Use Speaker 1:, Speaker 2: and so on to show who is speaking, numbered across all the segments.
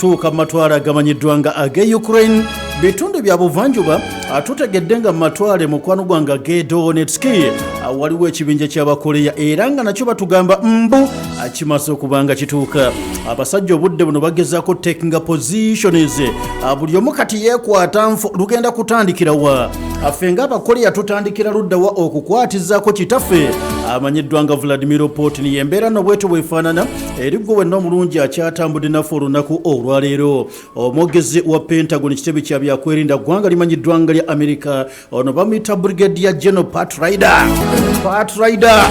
Speaker 1: Tuuka mu matwale agamanyiddwa nga ag'e Ukraine, bitundu bya buvanjuba. Tutegedde nga mu matwale, mukwano gwange, ag'e Donetsk waliwo ekibinja ky'Abakoleya, era nga nakyo batugamba mbu kimaze okuba nga kituuka. Abasajja obudde buno bagezaako takinga positions, buli omu kati yeekwata nfo lugenda kutandikira wa. Affe ng'Abakoleya tutandikira luddawa okukwatizaako kitaffe amanyiddwa nga Vladimir Putin? Yembeera no bwetyo bwefaanana eri gwe wenna omulungi akyatambudde naffe olunaku olwaleero. Omwogezi wa Pentagon, kitebe kya byakwerinda ggwanga limanyiddwa nga lya Amerika, ono bamuyita Brigadier General Pat Ryder. Pat Ryder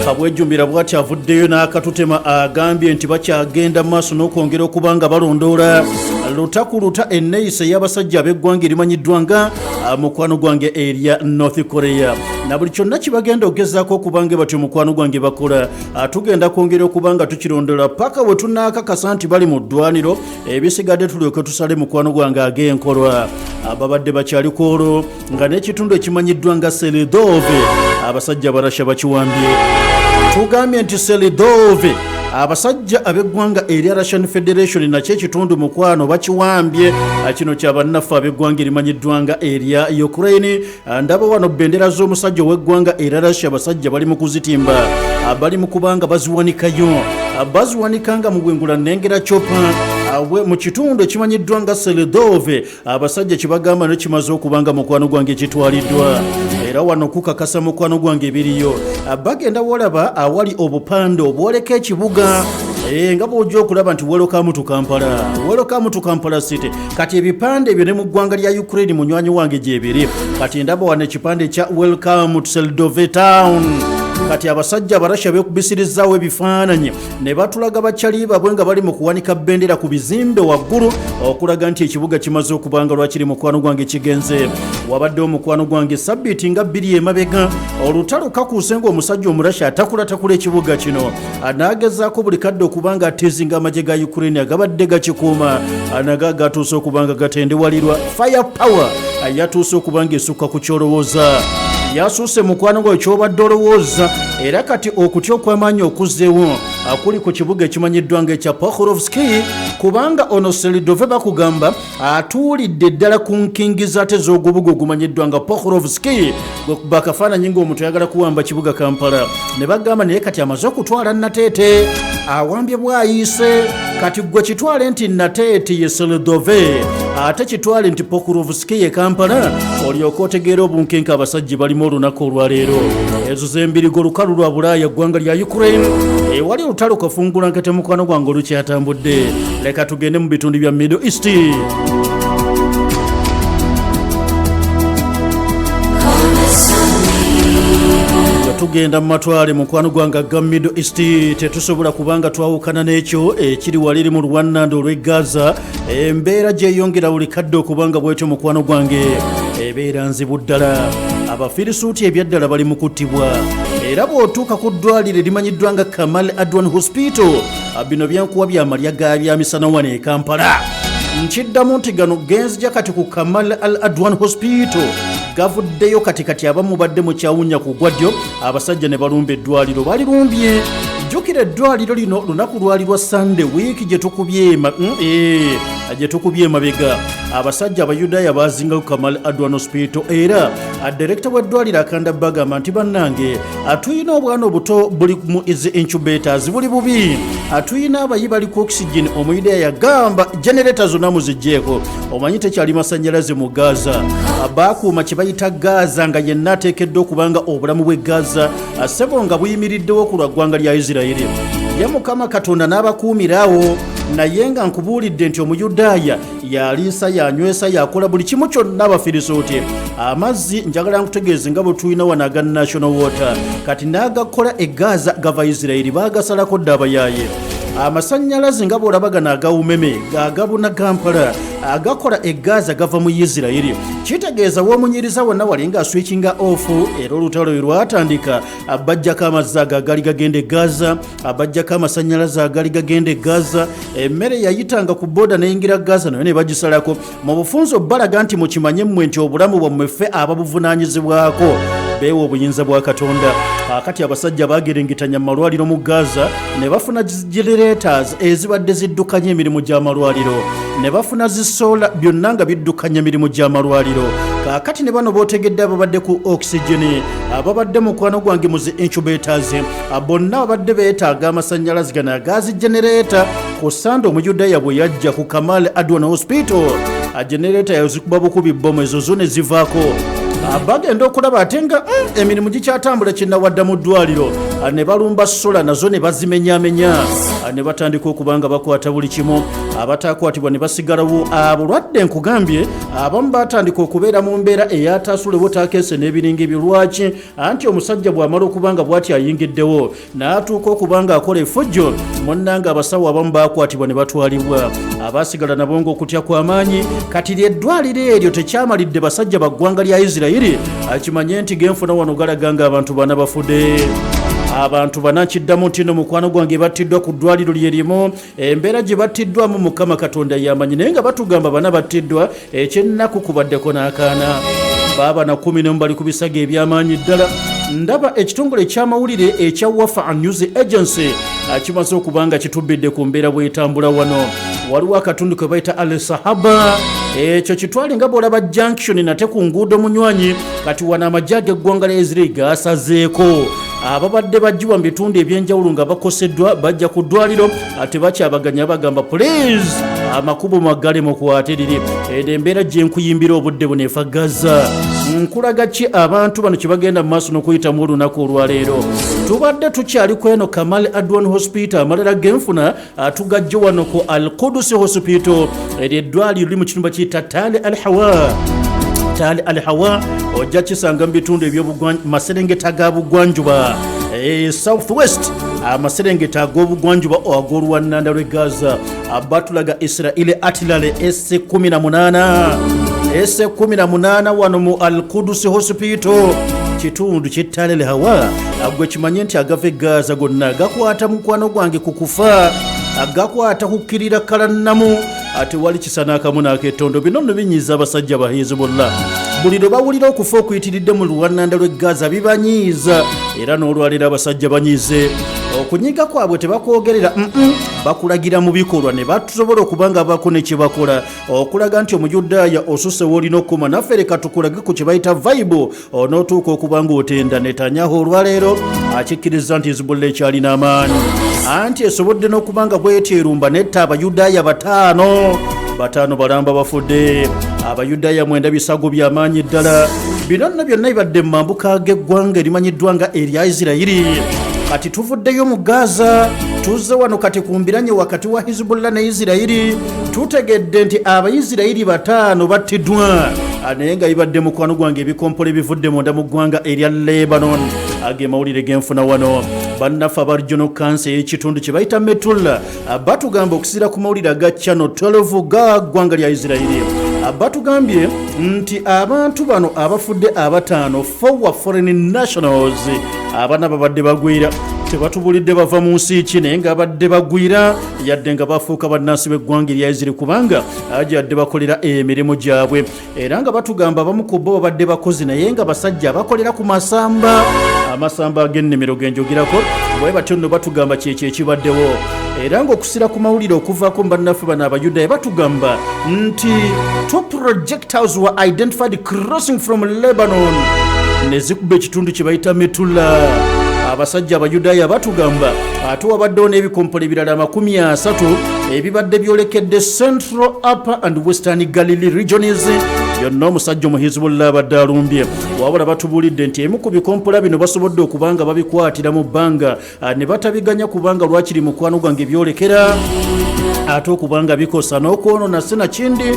Speaker 1: kabwejumbira bwati avuddeyo n'akatutema, agambye nti bakyagenda mu maaso n'okwongera okuba nga balondoola luta ku luta enneeyisa ey'abasajja ab'eggwanga erimanyiddwa nga mukwano gwange erya North Korea, na buli kyonna kibagenda okugezaako okuba nga batyo, mukwano gwange, bakola. Tugenda kwongera okuba nga tukirondola paka we tunaakakasa nti bali mu ddwaniro, ebisigadde tulyoke tusale, mukwano gwange, ag'enkolwa. Babadde bakyali ku olwo nga n'ekitundu ekimanyiddwa nga Selidove abasajja Barasha bakiwambye. Tugambye nti Selidove, abasajja ab'eggwanga erya Russian Federation nakyo ekitundu, mukwano, bakiwambye. Kino kyabannaffe ab'eggwanga erimanyiddwa nga erya Ukraine. Ndaba wano bendera z'omusajja ow'eggwanga erya Russia, abasajja bali mu kuzitimba, bali mu kubanga baziwanikayo, baziwanika nga mu bwengula nnengera chopper mu kitundu ekimanyiddwa nga Selidove. Abasajja kibagamba no kimaze okuba nga, mukwano gwange, kitwaliddwa, era wano kukakasa, mukwano gwange, ebiriyo. Bagenda wolaba awali obupande obwoleka ekibuga, nga bw'ojja okulaba nti "Welcome to Kampala, welcome to Kampala City". Kati ebipande ebyo ne mu ggwanga lya Ukraine, munywanyi wange, gyebiri. Kati ndaba wano ekipande ekya "Welcome to Selidove Town". Kati abasajja Abarasha beekubisirizaawo ebifaananyi ne batulaga bakyali babwe nga bali mu kuwanika bendera ku bizimbe waggulu okulaga nti ekibuga kimaze okubanga lwakiri, mukwano gwange, kigenze. Wabaddewo, mukwano gwange, sabbiiti nga 2 emabega, olutalo kakuuse ng'omusajja Omurasha atakulatakula ekibuga kino, n'agezaako buli kadde okuba nga ateezinga amagye ga Ukraine agabadde gakikuuma, naga gatuuse okuba nga gatendewalirwa. Fire power yatuuse okuba nga esukka ku kyolowooza, yasuuse, mukwano gwe, kyobadde olowooza. Era kati okutya okw'amaanyi okuzzeewo akuli ku kibuga ekimanyiddwa nga ekya Pokrovski, kubanga ono Selidove bakugamba atuulidde ddala ku nkingiza ate z'ogubuga ogumanyiddwa nga Pokrovski. Gwekuba akafaananyi ng'omuntu ayagala kuwamba kibuga Kampala, ne bagamba naye kati amaze okutwala Nateete, awambye bwayiise. Kati gwe kitwale nti Nateete ye Selidove, ate kitwale nti Pokrovski ye Kampala, olyoke otegeera obunkenke abasajja balimu olunaku olwaleero. Ezo zembirigo lukalu lwa Bulaaya, ggwanga lya Ukraine, ewali olutalo kafungula nkete, mukwano gwange, olukyatambudde. Leka tugende mu bitundu bya Middle East. Nga tugenda mu matwale, mukwano gwange, aga Middle East, tetusobola kubanga twawukana n'ekyo ekiri wali eri mu lwannanda olw'e Gaza. Embeera gyeyongera buli kadde okubanga bwetyo, mukwano gwange, ebeera nzibu ddala. Abafirisuuti ebyaddala bali mu kuttibwa, era bw'otuuka ku ddwaliro erimanyiddwa nga Kamal Adwan Hospital, bino byenkuwa byamalya ga byamisana wano e Kampala. Nkiddamu nti gano genzija kati ku Kamal Al Adwan Hospital gavuddeyo kati. Kati abamu badde mukyawunya ku gwaddyo, abasajja ne balumba eddwaliro, balirumbye. Jjukira eddwaliro lino lunaku lwali lwa Sande wiiki gye tukubye emabega. Abasajja Abayudaaya bazingaku Kamal Adwan Hospital, era direkita w'eddwaliro akanda bagamba nti, "Bannange, tuyina obwana obuto buli mu izi incubators, buli bubi, tuyina abayi bali ku oxygen." Omuyudaaya yagamba, "Generator zonna muziggyeko." Omanyi tekyali masanyalaze mu Gaza. Bakuuma kye bayita Gaza nga yenna ateekeddwa okuba nga obulamu bw'e Gaza, sebo, nga buyimiriddewo ku lwa ggwanga lya Isirayiri. Ye Mukama Katonda n'abakuumiraawo, naye nga nkubuulidde nti Omuyudaaya yaliisa, yanywesa, yakola buli kimu kyonna Abafirisuuti. Amazzi, njagala nkutegeeze nga bwe tulina wano aga National Water, kati n'agakola e Gaza gava Isirayiri, baagasalako dda abayaaye. Amasannyalaze nga bw'olaba gano agawumeme agabuna Kampala, agakola e Gaza gava mu Isirayiri. Kitegeeza w'omunyiriza wonna wali nga aswitchinga off. Era olutalo lwe lwatandika, bajjako amazzi ago agali gagenda e Gaza, bajjako amasannyalaze agali gagenda e Gaza, emmere yayitanga ku boda neyingira Gaza nayo ne bagisalako. Mu bufunze balaga nti mukimanye mmwe nti obulamu bwammwe ffe ababuvunaanyizibwako. Beewa obuyinza bwa Katonda. Kati abasajja bagerengetanya mu malwaliro mu Gaza ne bafuna generators ezibadde ziddukanya emirimu gy'amalwaliro, ne bafuna zi solar, byonna nga biddukanya emirimu gy'amalwaliro. Kaakati ne bano bootegedde ababadde ku oxygen, ababadde mukwano gwange mu zi incubators, bonna babadde beetaaga amasannyalaze gano agazi generator. Ku Sande Omuyudaaya bwe yajja ku Kamal Adwan Hospital, generator yazikuba bukubi bomu, ezo zo ne zivaako. Bagenda okulaba ate nga emirimu gikyatambula kyenawadda mu ddwaliro, ne balumba solar, nazo ne bazimenyamenya, ne batandika okuba nga bakwata buli kimu. Abatakwatibwa ne basigalawo. Abulwadde nkugambye, abamu batandika okubeera mu mbeera eyataasulewo takeese n'ebiringa ebyo. Lwaki? Anti omusajja bw'amala okuba nga bw'ati ayingiddewo n'atuuka okuba nga akola effujjo, munnanga abasawo abamu bakwatibwa ne batwalibwa, abasigala nabo ng'okutya kw'amaanyi. Kati lyeddwaliro eryo tekyamalidde basajja ba ggwanga lya Isirayiri. Akimanye nti genfuna wano galaga nga abantu bana bafudde, abantu bana. Nkiddamu nti no mukwano gwange battiddwa ku ddwaliro lye limu. Embeera gye battiddwamu Mukama Katonda yamanyi, naye nga batugamba bana battiddwa. Ekyennaku kubaddeko n'akaana baaba na 11 bali ku bisago eby'amaanyi ddala. Ndaba ekitongole ekyamawulire ekya Wafa News Agency kimaze okuba nga kitubbidde ku mbeera bwetambula wano. Waliwo akatundu ke bayita Al Sahaba, ekyo kitwale nga bwolaba junction nate ku nguudo munywanyi. Kati wano amagye ag'eggwanga lya Israel gasazeeko ababadde bajjibwa mu bitundu ebyenjawulo nga bakoseddwa bajja ku ddwaliro, ate bakyabaganya bagamba, "Please, amakubo maggale, mukwate liri." Eno embeera gye nkuyimbira obudde buno efa Gaza. Nkulaga ki abantu bano kye bagenda mu maaso n'okuyitamu olunaku olwaleero. Tubadde tukyali ku eno Kamal Adwan Hospital, amalala genfuna tugajje wano ku Al Qudus Hospital. Eryo eddwaliro liri mu kitundu bakiyita Tali Al Hawa. Tali Al Hawa ojja kisanga mu bitundu eby'maserengeta ga bugwanjuba, south west, amaserengeta ag'obugwanjuba ag'olwannanda lw'e Gaza. Batulaga Israeli artillery S18, S18 wano mu Al Qudus Hospital, kitundu ky'e Tali Al Hawa. Gwe kimanye nti agava e Gaza gonna gakwata mukwano gwange ku kufa, gakwata kukkirira kalannamu, ate wali kisa n'akamu n'aketondo. Bino nno binyiiza abasajja ba Hezbollah. Buli lwe bawulira okufa okuyitiridde mu lwannanda lw'e Gaza bibanyiiza, era n'olwaleero abasajja banyiize. Okunyiga kwabwe tebakwogerera, bakulagira mu bikolwa ne batusobola okuba nga bako ne kyebakola okulaga nti Omuyudaaya osuse woolina okukuma, naffe leka tukulage ku kye bayita vibe onootuuka okuba ng'otenda. Netanyahu olwaleero akikkiriza nti Hezbollah ekyalina amaanyi, anti esobodde n'okuba nga bwetyerumba netta Abayudaaya bataano, bataano balamba bafudde, Abayudaaya 9 bisago byamaanyi ddala. Bino nno byonna bibadde mu mambuka g'eggwanga erimanyiddwa nga erya Isirayiri. Kati tuvuddeyo mu Gaza, tuzze wano kati ku mbiranye wakati wa Hizibullah ne Isirayiri. Tutegedde nti Abaisirayiri bataano battiddwa, naye nga bibadde mukwano gwange ebikompola ebivudde munda mu ggwanga erya Lebanon. Age mawulire genfuna wano, bannaffe aba regional council ey'ekitundu kye bayita Metula batugamba okusinziira ku mawulire aga Channel 12 ga ggwanga lya Isirayiri, batugambye nti abantu bano abafudde abataano, four foreign nationals, abana babadde bagwira. Tebatubulidde bava mu nsi ki, naye nga abadde bagwira yadde nga bafuuka bannansi b'eggwanga erya Isirayiri kubanga yadde bakolera emirimu gyabwe. Era nga batugamba abamu ku bo babadde bakozi, naye nga basajja bakolera ku masamba, amasamba ag'ennimiro genjogerako. Bwe batyo nno batugamba kyekyo ekibaddewo. Era ng'okusira ku mawulire okuvaako mu bannaffe bano Abayudaaya, batugamba nti two projectiles were identified crossing from Lebanon ne zikuba ekitundu kye bayita Metula. Abasajja Abayudaaya batugamba ate wabaddewo n'ebikompola ebirala 30 ebibadde byolekedde Central, Upper and Western Galilee regions byonna omusajja Omuhizibullah abadde alumbye. Wabula batubuulidde nti emu ku bikompola bino basobodde okuba nga babikwatira mu bbanga, ne batabiganya kubanga lwakiri mukwano gwange byolekera ate okuba nga bikosa n'okwonoona sinakindi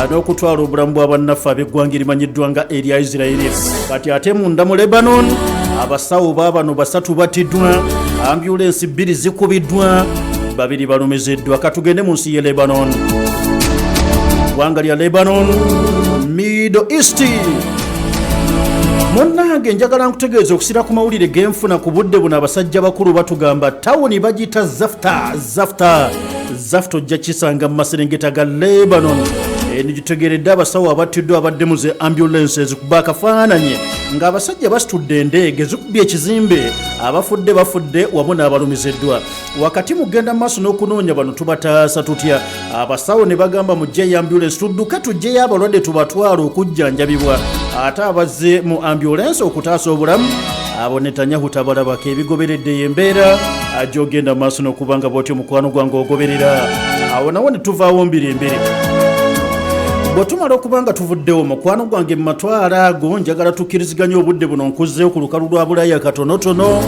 Speaker 1: n'okutwala obulamu bwa bannaffe ab'eggwanga erimanyiddwa nga erya Isirayiri. Kati ate munda mu Lebanon abasawo baabano basatu battiddwa, ambulensi 2 zikubiddwa, babiri balumiziddwa. Katugende mu nsi ye Lebanon, ggwanga lya Lebanon, Middle East. Munnange, njagala nkutegeeza okusira ku mawulire genfuna ku budde buno, abasajja bakulu batugamba tawuni bagiyita Zafta. Zafta, Zafta ojja kisanga mu maserengeta ga Lebanon. Gitegeredde abasawo abattiddwa abadde mu zi ambulances kuba akafaananyi ng'abasajja basitudde endeege zikubye ekizimbe, abafudde bafudde wamu n'abalumiziddwa. Wakati mugenda maaso n'okunoonya bano tubataasa tutya, abasawo ne bagamba mujjeyo ambulance tudduke tujjeyo abalwadde tubatwale okujjanjabibwa, ate abazze mu ambulance okutaasa obulamu abo Netanyahu tabalabako. Ebigoberedde embeera gyogenda maaso n'okuba nga bwotyo mukwano gwange ogoberera. Awo nawo ne tuvaawo mbirimbiri. Bwe tumala okuba nga tuvuddewo, mukwano gwange, mu matwala ago njagala tukkiriziganye obudde buno nkuzzeyo ku lukalu lwa Bulaaya katonotono,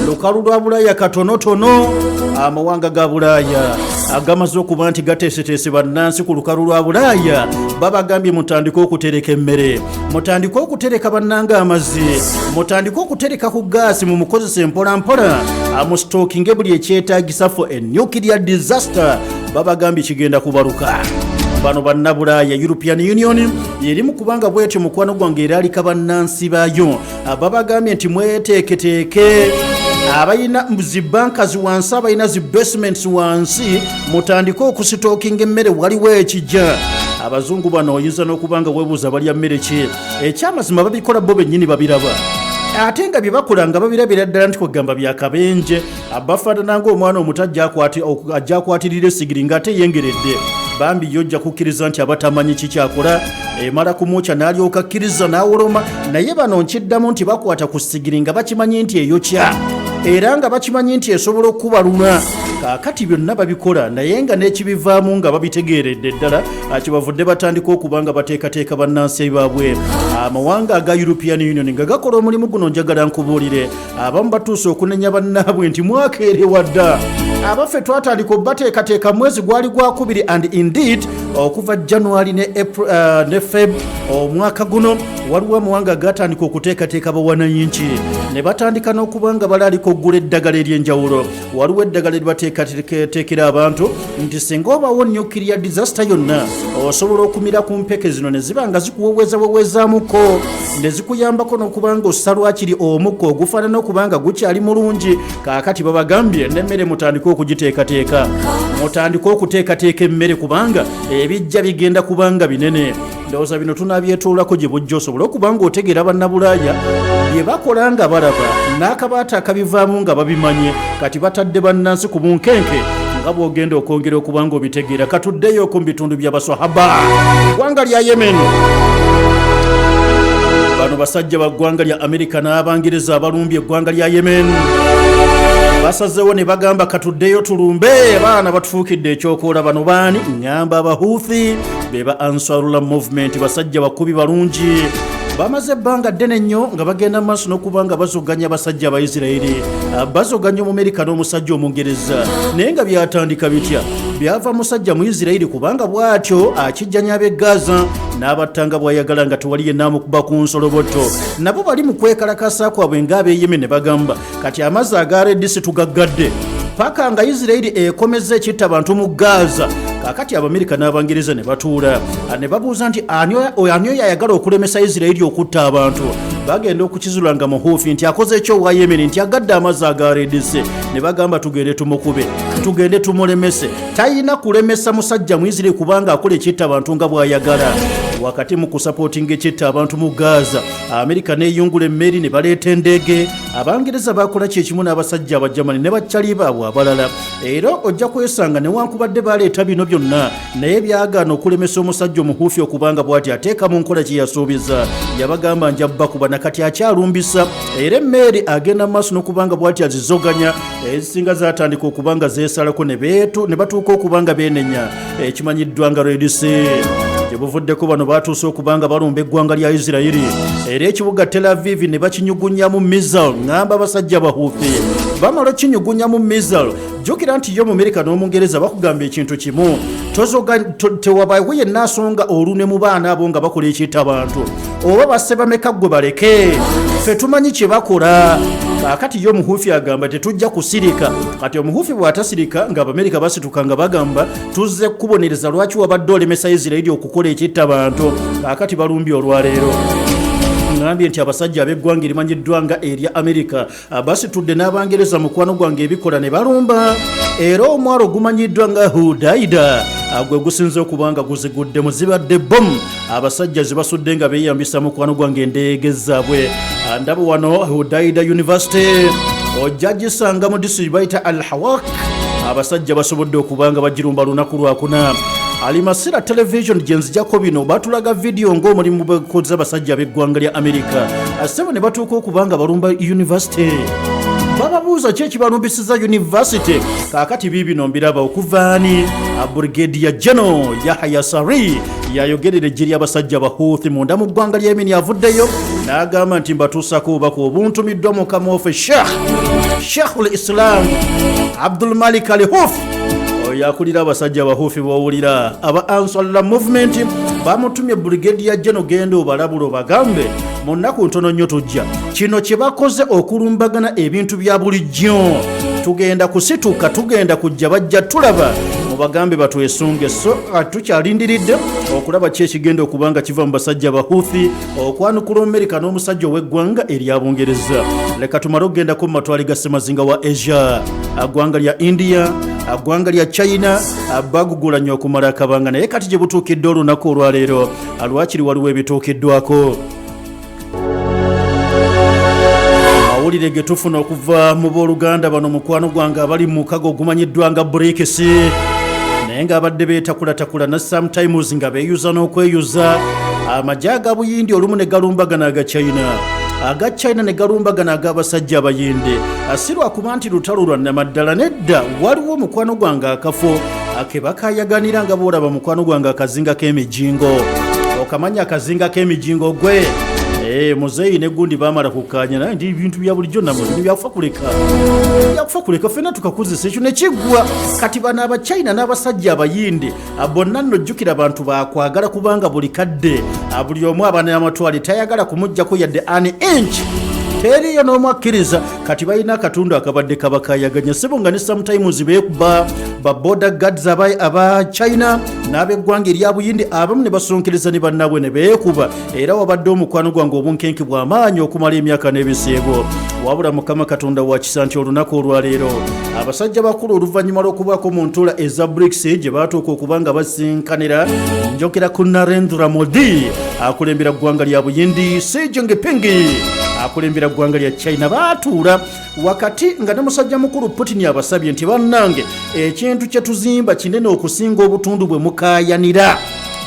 Speaker 1: lukalu lwa Bulaaya katonotono. Amawanga ga Bulaaya agamaze okuba nti gateeseteese bannansi ku lukalu lwa Bulaaya, babagambye mutandike okutereka emmere, mutandike okutereka bannanga amazzi, mutandike okutereka ku gaasi, mumukozese mpolampola, amusitookinge buli ekyetaagisa for a nuclear disaster. Babagambye kigenda kubaluka. Bano bannabulaaya, European Union erimu kubanga bwetyo mukwano gwange eraalika bannansi baayo. Babagambye nti mweteeketeeke, abalina zi bunkers wansi, abalina zi basements wansi, mutandike okusitookinga emmere, waliwo ekijja. Abazungu bano oyinza n'okuba nga weebuuza balya mmere ki. Ekyamazima babikola bo bennyini babiraba, ate nga bye bakola nga babirabira ddala nti kwegamba byakabenje. Bafaanana ng'omwana omuto ajja akwatirira esigiri ng'ate yengeredde. Bambi yo ojja kukkiriza nti abatamanyi kikyakola emala kumwokya n'alyoka akkiriza n'awoloma. Naye bano nkiddamu nti bakwata ku sigiri nga bakimanyi nti eyokya, era nga bakimanyi nti esobola okubaluma. Kaakati byonna babikola naye nga n'ekibivaamu nga babitegeeredde ddala, kibavudde batandika okuba nga bateekateeka bannansi baabwe. Amawanga aga European Union nga gakola omulimu guno, njagala nkubuulire, abamu batuuse okunenya bannaabwe nti mwakeerewa dda, abaffe twatandika obateekateeka mwezi gwali gwakubiri. And indeed, okuva January ne April, ne Feb omwaka guno, waliwo amawanga gatandika okuteekateeka bawanayinki ne batandika n'okuba nga balaalika okugula eddagala ery'enjawulo. Waliwo eddagala eribateekateekera abantu nti singa obawo nuclear disaster yonna, osobola okumira ku mpeke zino ne ziba nga zikuwewezawewezaamuko ne zikuyambako n'okuba nga ossa lwakiri omukka ogufaanana okuba nga gukyali mulungi. Kaakati babagambye n'emmere mutandike okugiteekateeka, mutandike okuteekateeka emmere kubanga ebijja bigenda kubanga binene. Ndowooza bino tunabyetoolako gye bujja osobole okuba nga otegeera bannabulaaya bye bakola nga balaba n'akabaata akabivaamu nga babimanye. Kati batadde bannansi ku bunkenke nga bw'ogenda okwongera okuba nga obitegeera. Katuddeyooko mu bitundu by'abaswahaba, ggwanga lya Yemen. Bano basajja ba ggwanga lya Amerika n'Abangereza abalumbye eggwanga lya Yemen basazeewo ne bagamba katuddeyo tulumbe baana batufuukidde ekyokoola. Bano baani? Ŋŋamba Abahuuthi be ba Ansarullah Movement, basajja bakubi balungi, bamaze ebbanga ddene nnyo nga bagenda maaso n'okuba nga bazoganya abasajja Abaisirairi, bazoganya Omumerika n'omusajja Omungereza. Naye nga byatandika bitya? Byava musajja mu Isirairi, kubanga bw'atyo akijjanya ab'e Gaza n'abattanga bw'ayagala nga tewali yenna amukuba ku nsolobotto. Nabo bali mu kwekalakasa kwabwe ng'abeeyeme ne bagamba kati amazzi aga Red Sea tugaggadde paka nga Isirairi ekomezza ekitta abantu mu Gaza. Kaakati Abamerika n'Abangereza ne batuula ne babuuza nti ani oyo ayagala okulemesa Isirairi okutta abantu? Bagenda okukizula nga muhuufi nti akoze ekyowa Yemeni, nti agadde amazzi aga Red Sea. Ne bagamba tugende tumukube, tugende tumulemese. Talina kulemesa musajja mu Isirairi kubanga akola ekitta abantu nga bw'ayagala. Wakati mu kusapootinga ekitta abantu mu Gaza, Amerika neyungula emmeri ne baleeta endege, Abangereza bakola kyekimu n'abasajja Abajamani ne bakyali baabwe abalala. Era ojja kwesanga newankubadde baleeta bino byonna, naye byagaana okulemesa omusajja omuhuufi okubanga bw'ati ateeka mu nkola kye yasuubiza. Yabagamba nja bakuba, nakati akyalumbisa, era emmeeri agenda mu maaso n'okubanga bw'ati azizoganya. Ezisinga zatandika okuba nga zeesalako ne batuuka okuba nga beenenya ekimanyiddwa nga Red Sea. Gye buvuddeko bano batuuse okuba nga balumba eggwanga lya Isirayiri, era ekibuga Tel Aviv ne bakinyugunyamu missile. Ŋŋamba abasajja bahuufi bamala okinyugunyamu missile. Jjukira nti yo Mumerika n'Omungereza bakugamba ekintu kimu: tewabawo yenna asonga olunwe mu baana abo nga bakola ekitta abantu, oba basse bameka, gwe baleke, ffe tumanyi kye bakola. Kaakati ye omuhuufi agamba tetujja kusirika. Kati omuhuufi bw'atasirika, ng'Abamerika basituka nga bagamba tuzze kukubonereza, lwaki wabadde olemesa Isirairi okukola ekitta bantu? Kaakati balumbye olwaleero. Nkugambye nti abasajja ab'eggwanga erimanyiddwa nga erya Amerika basitudde n'Abangereza mukwano gwange ebikola ne balumba, era omwalo gumanyiddwa nga Hudaida gwe gusinze okuba nga guziguddemu. Zibadde bomu abasajja zibasudde nga beeyambisa mukwano gwange endeege zaabwe. Ndaba wano Hudaida University ojja gisanga mu disitulikiti bayita Al Hawak. Abasajja basobodde okuba nga bagirumba lunaku lwakuna. Alimasira Television gyenzijako bino, batulaga vidiyo ng'omulimu bwegukoze abasajja ab'eggwanga lya Amerika sebo ne batuuka okuba nga balumba university. Bababuuza ki ekibalumbisiza university. Kaakati biibino mbiraba okuva ani Brigadier General Yahya Sari yayogerera eggye ly'abasajja Bahuthi munda mu ggwanga lya Yemeni, avuddeyo n'agamba nti mbatuusako obubaka obuntumiddwa mukama waffe Sheikhul Islam Abdul Malik Al Houthi, oyo akulira abasajja Abahuufi b'owulira aba Ansarullah Movement. Bamutumye Brigadier General, genda obalabula obagambe mu nnaku ntono nnyo tujja kino kye bakoze okulumbagana ebintu bya bulijjo, tugenda kusituka, tugenda kujja, bajja tulaba, mubagambe batwesunge. So tukyalindiridde okulaba ki ekigenda okuba nga kiva mu basajja Bahuthi okwanukula Omumerika n'omusajja ow'eggwanga erya Bungereza. Leka tumale okugendako mu matwale ga ssemazinga wa Asia. Ggwanga lya India, ggwanga lya China bagugulanya okumala akabanga, naye kati gye butuukidde olunaku olwaleero lwakiri waliwo ebituukiddwako. Mawulire ge tufuna okuva mu booluganda bano mukwano gwange abali mu mukago ogumanyiddwa nga BRICS, naye ng'abadde beetakulatakula na sometimes nga beeyuza n'okweyuza. Amagye aga Buyindi olumu ne galumbagana aga China, aga China ne galumbagana ag'abasajja Abayindi. Si lwakuba nti lutalo lwa nnamaddala, nedda, waliwo omukwano gwange akafo ke bakayaganira nga boolaba mukwano gwange akazinga k'emijingo. Okamanya akazinga k'emijingo gwe? Muzeeyi ne gundi baamala kukkaanya naye nti ebintu bya bulijjo namwe bino byakufa kuleka, byakufa kuleka, ffenna tukakozesa ekyo ne kiggwa. Kati bano Abachina n'abasajja Abayindi bonna nno jjukira abantu bakwagala kubanga buli kadde buli omu aba n'amatwale tayagala kumuggyako yadde an inch, teriyo n'omu akkiriza. Kati balina akatundu akabadde kabakayaganya sebo, nga ne sometimes beekuba ba border guards aba China n'ab'eggwanga erya Buyindi, abamu ne basonkereza ne bannaabwe ne beekuba, era wabadde omukwano gwange obunkenke bw'amaanyi okumala emyaka n'ebisiibo. Wabula Mukama Katonda wa kisa nti olunaku olwaleero abasajja bakulu oluvannyuma lw'okubaako mu ntuula eza BRICS gye baatuuka okuba nga basinkanira, njogera ku Narendra Modi akulembera ggwanga lya Buyindi, Xi Jinping akulembera ggwanga lya China, baatuula wakati nga ne musajja mukulu Putin abasabye nti bannange ekintu kye tuzimba kinene okusinga obutundu bwe mukaayanira,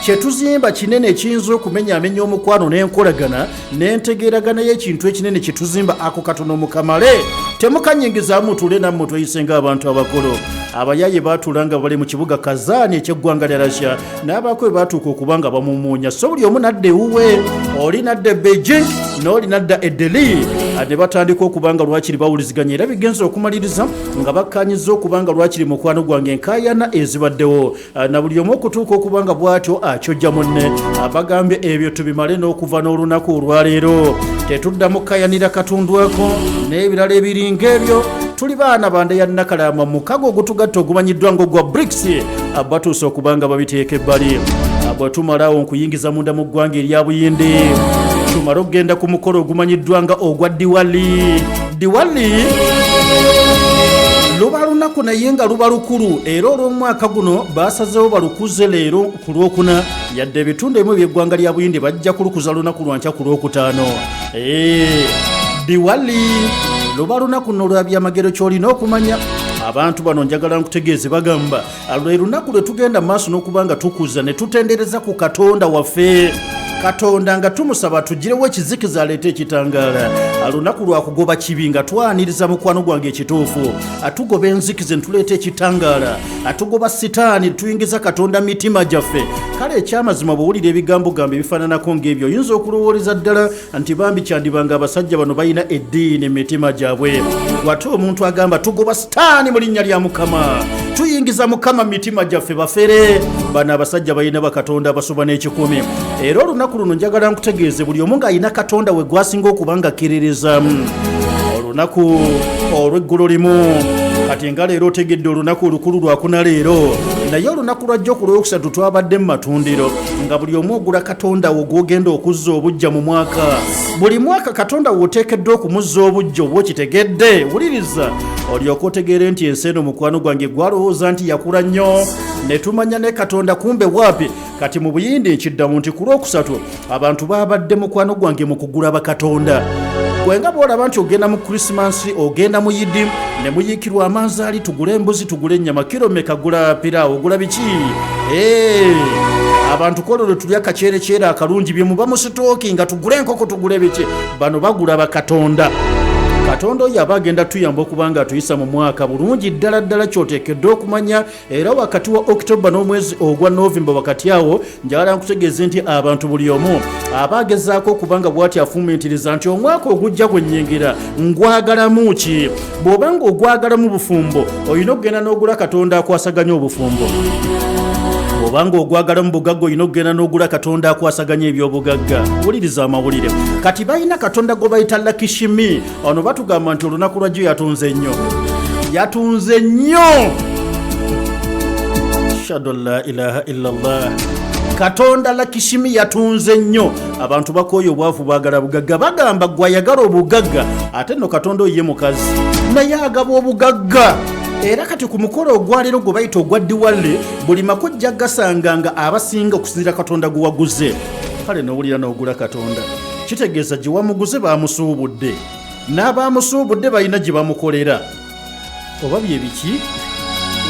Speaker 1: kyetuzimba kinene ekiyinza okumenyaamenya omukwano n'enkolagana n'entegeeragana y'ekintu ekinene kyetuzimba, ako katono mukamale temukanyingizaamu, mutuule nammwe tweyise ng'abantu abakulu. Abayaye baatuula nga bali mu kibuga Kazaani eky'eggwanga lya Russia, n'abaako bwe baatuuka okuba nga bamumuunya, so buli omu nadda ewuwe, oli nadda e Beijing n'oli nadda e Delhi, ne batandika okuba nga lwakiri bawuliziganya, era bigenza okumaliriza nga bakkanyiza okuba nga lwakiri mukwano gwange enkaayana ezibaddewo na buli omu okutuuka okuba nga bw'atyo akyojja munne. Bagambye ebyo tubimale n'okuva n'olunaku olwaleero tetuddamu kukayanira katundu ako n'ebirala ebiringa ebyo, tuli baana banda ya Nakalama. Mukago ogutugatta ogumanyiddwa ng'ogwa BRICS batuuse okuba nga babiteeka ebbali. Bwe tumalawo nkuyingiza munda mu ggwanga erya Buyindi, tumale okugenda ku mukolo ogumanyiddwa nga ogwa Diwali. Diwali luba lunaku naye nga luba lukulu, era olw'omwaka guno basazeewo balukuze leero ku Lwokuna, yadde ebitundu ebimu eby'eggwanga lya Buyindi bajja kulukuza lunaku lwankya ku Lwokutaano. Diwali luba lunaku nno lwa byamagero. Ky'olina okumanya, abantu bano njagala nkutegeeze, bagamba lwe lunaku lwe tugenda mu maaso n'okuba nga tukuza ne tutendereza ku Katonda waffe Katonda, nga tumusaba tugirewo ekizikiza aleete ekitangaala. Lunaku lwa kugoba kibi nga twaniriza mukwano gwange ekituufu, atugoba enzikiza ne tuleeta ekitangaala, atugoba sitaani tuyingiza Katonda mitima gyaffe. Kale ekyamazima bw'owulira ebigambo gambo ebifaananako ng'ebyo, oyinza okulowooleza ddala nti bambi kyandibanga abasajja bano balina eddiini mu mitima gyabwe. Wate omuntu agamba tugoba sitaani mu linnya lya Mukama, tuyingiza Mukama mu mitima gyaffe, bafere bano abasajja balina bakatonda abasoba n'ekikumi. Era olunaku luno njagala nkutegeeze buli omu ng'alina katonda we gwasinga okuba nga akkiririzaamu. Olunaku olw'eggulo limu Kati nga leero otegedde olunaku olukulu lwakuna leero, naye olunaku lwajjo ku Lwokusatu twabadde mu matundiro nga buli omu ogula katonda wo gw'ogenda okuzza obujja mu mwaka. Buli mwaka katonda wo oteekeddwa okumuzza obujja oba okitegedde. Wuliriza olyoke otegeere nti ensi eno mukwano gwange gwalowooza nti yakula nnyo ne tumanya ne katonda kumbe waapi. Kati mu Buyindi nkiddamu nti ku Lwokusatu abantu babadde mukwano gwange mu kugula bakatonda. Gwe nga bw'olaba nti ogenda mu Krisimansi, ogenda mu Yidi ne muyiikirwa amanzaali, tugule embuzi, tugule ennyama, kiro meka, gula piraawo, ogula biki? Abantu kwolwo lwe tulya kaceerekyere akalungi, bye muba musitooki nga tugule enkoko, tugule biki. Bano bagula bakatonda. Katonda oyo aba agenda tuyamba okuba nga atuyisa mu mwaka bulungi ddala ddala. Kyoteekeddwa okumanya era wakati wa Okitoba n'omwezi ogwa Novemba wakati awo, njagala nkutegeeze nti abantu buli omu aba agezaako okuba nga bw'ati afumiitiriza nti omwaka ogujja gwe nnyingira ngwagalamu ki. Bw'oba nga ogwagalamu bufumbo, olina okugenda n'ogula katonda akwasaganya obufumbo. Bw'oba nga ogwagalamu bugagga, olina okugenda n'ogula katonda akwasaganya ebyobugagga. Wuliriza amawulire. Kati balina katonda gwe bayita Lakishimi. Ono batugamba nti olunaku lwajjo yatunze nnyo, yatunze nnyo. Ashhadu an la ilaha illallah. Katonda Lakishimi yatunze nnyo. Abantu bakooye obwavu, baagala bugagga. Bagamba gwe ayagala obugagga, ate nno katonda oyo ye mukazi naye agaba obugagga. Era kati ku mukolo ogwaleero gwe bayita ogwa Diwali, buli makojja gasanga nga abasinga okusinzira katonda gwe waguze. Kale nowulira n'ogula katonda, kitegeeza gye wamuguze bamusuubudde, n'abamusuubudde balina gye bamukolera oba bye biki.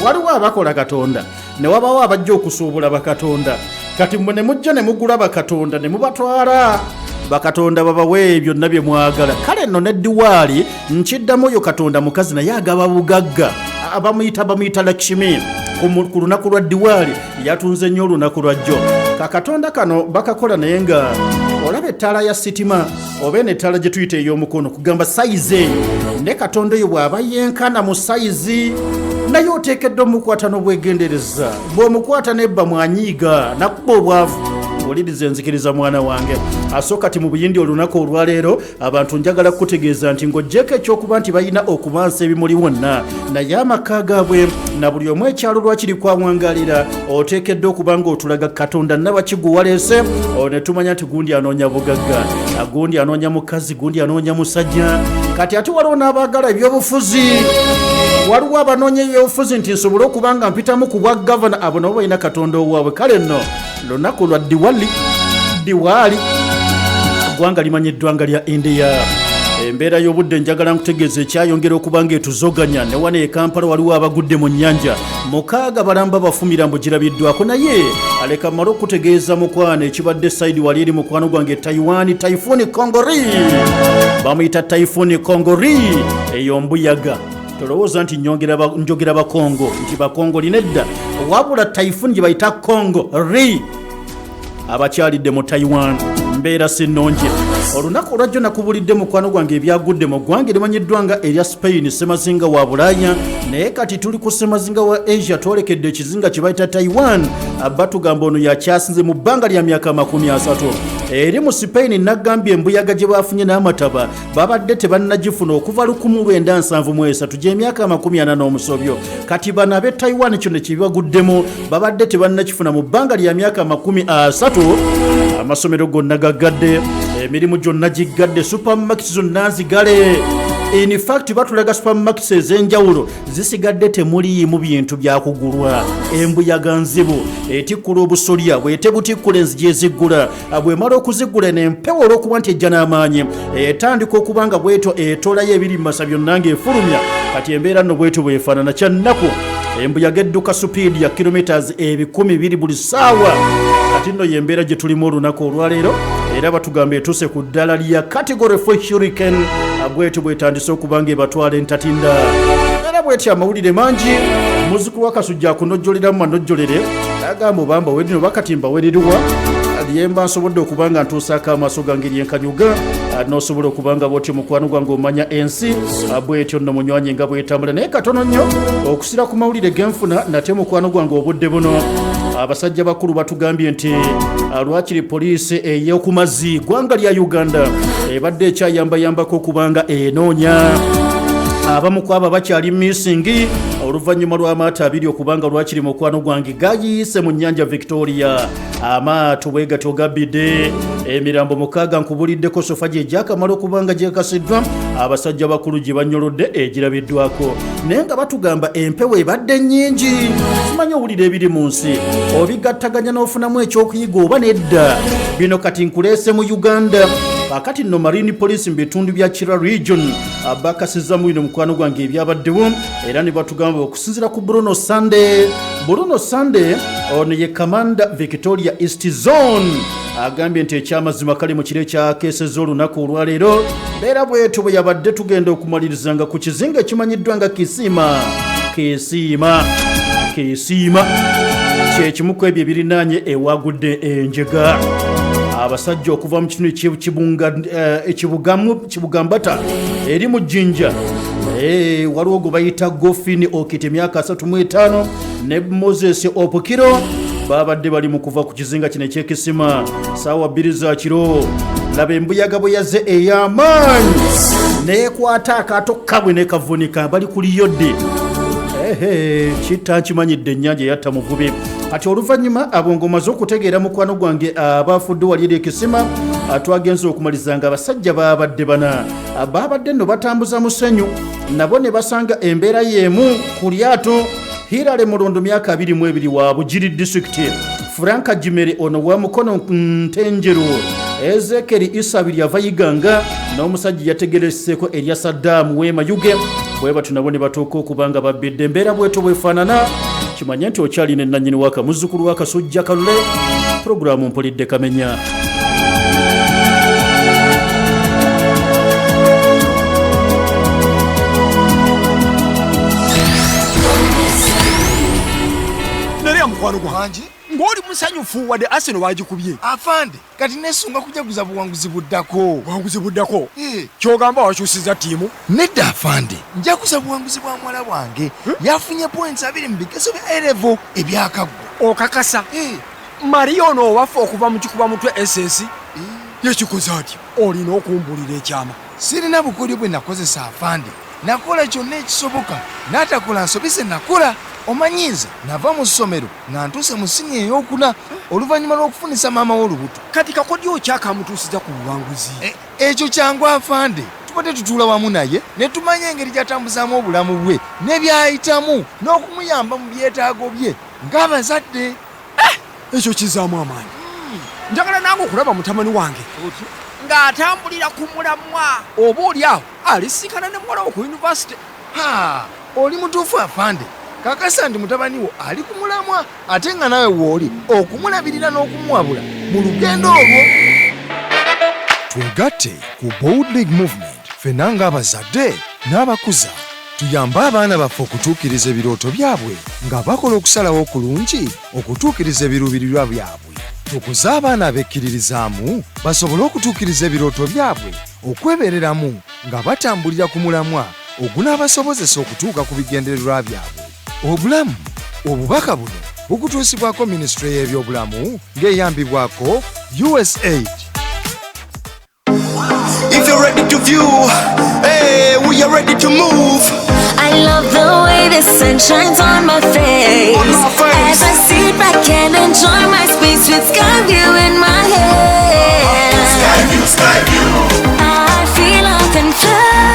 Speaker 1: Waliwo abakola katonda ne wabawo abajja okusuubula bakatonda. Kati mmwe ne mujja ne mugula bakatonda ne mubatwala, bakatonda babawe byonna bye mwagala. Kale nno ne Diwaali nkiddamu, oyo katonda mukazi naye agaba bugagga. Bamuyita Lakshmi. Ku lunaku lwa Diwaali yatunze nnyo olunaku lwajjo. Kakatonda kano bakakola naye nga olaba ettaala ya sitima oba eno ettaala gye tuyita ey'omukono, kugamba sayizi eyo, ne katonda oyo bw'aba yenkana mu sayizi, naye oteekeddwa omukwata n'obwegendereza. Bw'omukwata nebba mwanyiiga nakuba obwavu. Wuliriza enzikiriza mwana wange. Aso kati mu Buyindi olunaku olwaleero abantu njagala kukutegeeza nti ng'oggyeko ekyokuba nti balina okumansa ebimuli wonna, naye amaka gaabwe na buli omu ekyalo lwakiri kwawangalira, oteekeddwa okuba ng'otulaga katonda nabaki waleese ne tumanya nti gundi anoonya bugagga, gundi anoonya mukazi, gundi anoonya musajja. Kati ate waliwo n'abaagala ebyobufuzi, waliwo abanoonya ebyobufuzi nti nsobole okuba nga mpitamu ku bwa gavana. Abo nabo balina katonda owaabwe. Kale nno lunaku lwa Diwali. Diwali ggwanga limanyiddwa nga lya India. Embeera y'obudde njagala nkutegeeza ekyayongera okuba nga etuzoganya. Ne wano e Kampala waliwo abagudde mu nnyanja, 6 balamba bafumira mbu girabiddwako. Naye aleka mmale okutegeeza mukwano ekibadde side wali eri mukwano gwange Taiwan. Typhoon Kongori, bamuyita Typhoon Kongori, eyo mbuyaga. Tolowooza nti njogera Bakongo nti Bakongo linedda, wabula typhoon gye bayita Congo ri abakyalidde mu Taiwan, mbeera si nnungi. Olunaku olwajjo nakubulidde mukwano gwange ebyagudde mu ggwanga erimanyiddwa nga erya Spain, semazinga wa Bulaaya. Naye kati tuli ku semazinga wa Asia, twolekedde ekizinga kye bayita Taiwan. Batugamba ono yakyasinze mu bbanga lya myaka 30. Eri mu Spain nagambye embuyaga gye bafunye n'amataba babadde tebannagifuna okuva 1973, gy'emyaka 40 n'omusobyo. Kati bano ab'e Taiwan kino kyebaguddemu babadde tebannakifuna mu bbanga lya myaka 30. Amasomero gonna gaggadde, emirimu gyonna giggadde, supermarket zonna nzigale. In fact batulaga supermarkets ez'enjawulo zisigadde temuliimu bintu byakugulwa. Embuyaga nzibu etikkula obusolya, bwetebutikkula enzigi eziggula, bwemala okuziggula nempewo olw'okuba nti ejja n'amaanyi etandika okuba nga bwetyo etolayo ebiri mu masa byonna ng'efulumya. Kati embeera nno bwetyo bwefaanana. Kyannaku, embuyaga edduka supiidi ya kilometers 200 buli ssaawa. Kati nno yembeera gye tulimu olunaku olwaleero, era batugamba etuuse ku ddala lya category 4 hurricane. Bwetyo bwetandise okuba nga ebatwala entatinda. Era bwetyo amawulire mangi, muzukulu wa Kasujja akunojjoleramu manojjolere, agamba obamba werino bakatimba weririwa lyemba nsobodde okuba nga ntuusaako amaaso gange lyenkanyuga, n'osobola okuba nga bwotyo mukwano gwange omanya ensi bwetyo nno munywanyi nga bwetambula. Naye katono nnyo okusira ku mawulire genfuna nate mukwano gwange obudde buno, abasajja bakulu batugambye nti lwakiri poliisi ey'okumazzi ggwanga lya Uganda ebadde ekyayambayambako okubanga enoonya Abamu ku abo bakyali missing oluvannyuma lw'amaato abiri okubanga lwakiri mukwano gwange gayiise mu nnyanja Victoria. Amaato bwe gatyo gabbidde emirambo 6. Nkubuliddeko sofa gye gyakamala okubanga gyekasiddwa abasajja bakulu gye bannyolodde egirabiddwako, naye nga batugamba empewo ebadde nnyingi. Simanyi owulira ebiri mu nsi obigattaganya n'ofunamu ekyokuyiga oba nedda. Bino kati nkuleese mu Uganda. Kakati nno Marine Police mu bitundu bya Kira Region bakasizzamu bino mukwano gwange ebyabaddewo, era ne batugamba okusinziira ku Bruno Sunday. Bruno Sunday ono ye kamanda Victoria East Zone, agambye nti ekyamazima kale mu kiro ekyakeesezza olunaku olwaleero mbeera bwetu bwe yabadde tugenda okumalirizanga ku kizinga ekimanyiddwa nga Kisiima Kisiima Kisiima, kyekimu ku ebyo ebirinaanye ewagudde enjega. Abasajja okuva mu kitundu Kibugambata eri mu Jjinja, waliwo gwe bayita Gofini Okit emyaka 35 ne Moses Opukiro, babadde bali mu kuva ku kizinga kino ekyekisima saawa 2 za kiro. Laba embuyaga bwe yazze ey'amaanyi neekwata akaato kabwe nekavunika, bali kuliyodde. Ehe, kitta nkimanyidde ennyanja eyatta muvubi. Kati oluvannyuma abo ng'omaze okutegeera mukwano gwange abafudde wali eri ekisima, twagenze okumaliza nga abasajja babadde bana, babadde nno batambuza musenyu, nabo ne basanga embeera y'emu ku lyato. Hirale Mulondo myaka 22 wa Bugiri disitulikiti, Franka Jimere ono wa Mukono Ntenjeru, Ezekeri Isabiri ava Iganga, n'omusajja yategereseeko erya Saddaamu w'emayuge. Bwe batyo nabo ne batuuka okuba nga babbidde. Embeera bwetyo bwefaanana. Kimanye nti okyalina ennannyini waka muzzukulu w'Akasujja Kalule, puroguraamu Mpulidde Kamenya.
Speaker 2: Naye mukwano gwange, ng'oli musanyufu wadde Arsenal bagikubye.
Speaker 3: Afande, kati nesunga kujaguza buwanguzi buddako.
Speaker 2: Buwanguzi buddako? Kyogamba wakyusiza ttiimu?
Speaker 3: Nedda afande, njaguza buwanguzi bwa muwala wange. Yafunye points 20 mu bigezo bya A level ebyakaggwa.
Speaker 2: Okakasa? Maria ono owaffe okuva mu Kikuba Mutwe SS yakikoze atya? Olina okumbulira ekyama.
Speaker 3: Sirina bukodyo bwe nakozesa afande, nakola kyonna ekisoboka n'atakola nsobi ze nakola. Omanyi nze nava mu ssomero nga ntuuse mu siniya ey'okuna oluvannyuma lw'okufunisa maama w'olubuto.
Speaker 2: Kati kakodyo ki akamutuusiza ku buwanguzi?
Speaker 3: Ekyo kyangu afande, tubadde tutuula wamu naye ne tumanya engeri gy'atambuzaamu obulamu bwe ne by'ayitamu n'okumuyamba mu byetaago bye ng'abazadde.
Speaker 2: Ekyo kizaamu amaanyi. Njagala nange okulaba mutabani wange ng'atambulira ku mulamwa, oba oli awo alisinkana ne muwala wo ku yunivasite.
Speaker 3: Ha, oli mutuufu afande. Kakasa nti mutabani wo ali ku mulamwa ate nga nawe wooli okumulabirira n'okumuwabula mu lugendo olwo. Twegatte ku Bold League Movement ffenna ng'abazadde n'abakuza tuyambe abaana baffe okutuukiriza ebirooto byabwe nga bakola okusalawo okulungi okutuukiriza ebiruubirirwa byabwe. Tukuze abaana abekkiririzaamu basobole okutuukiriza ebirooto byabwe okwebeereramu nga batambulira ku mulamwa ogunaabasobozesa okutuuka ku bigendererwa byabwe. Obulamu. Obubaka buno bukutuusibwako Minisitule y'Ebyobulamu ng'eyambibwako USAID.
Speaker 4: If you're ready to view, hey, we are ready to move.
Speaker 5: I love the way the sun shines on my face.
Speaker 4: On my face.
Speaker 5: As I sit back and enjoy my space with Skyview in my hand.
Speaker 4: Skyview, Skyview.
Speaker 5: I feel I can fly.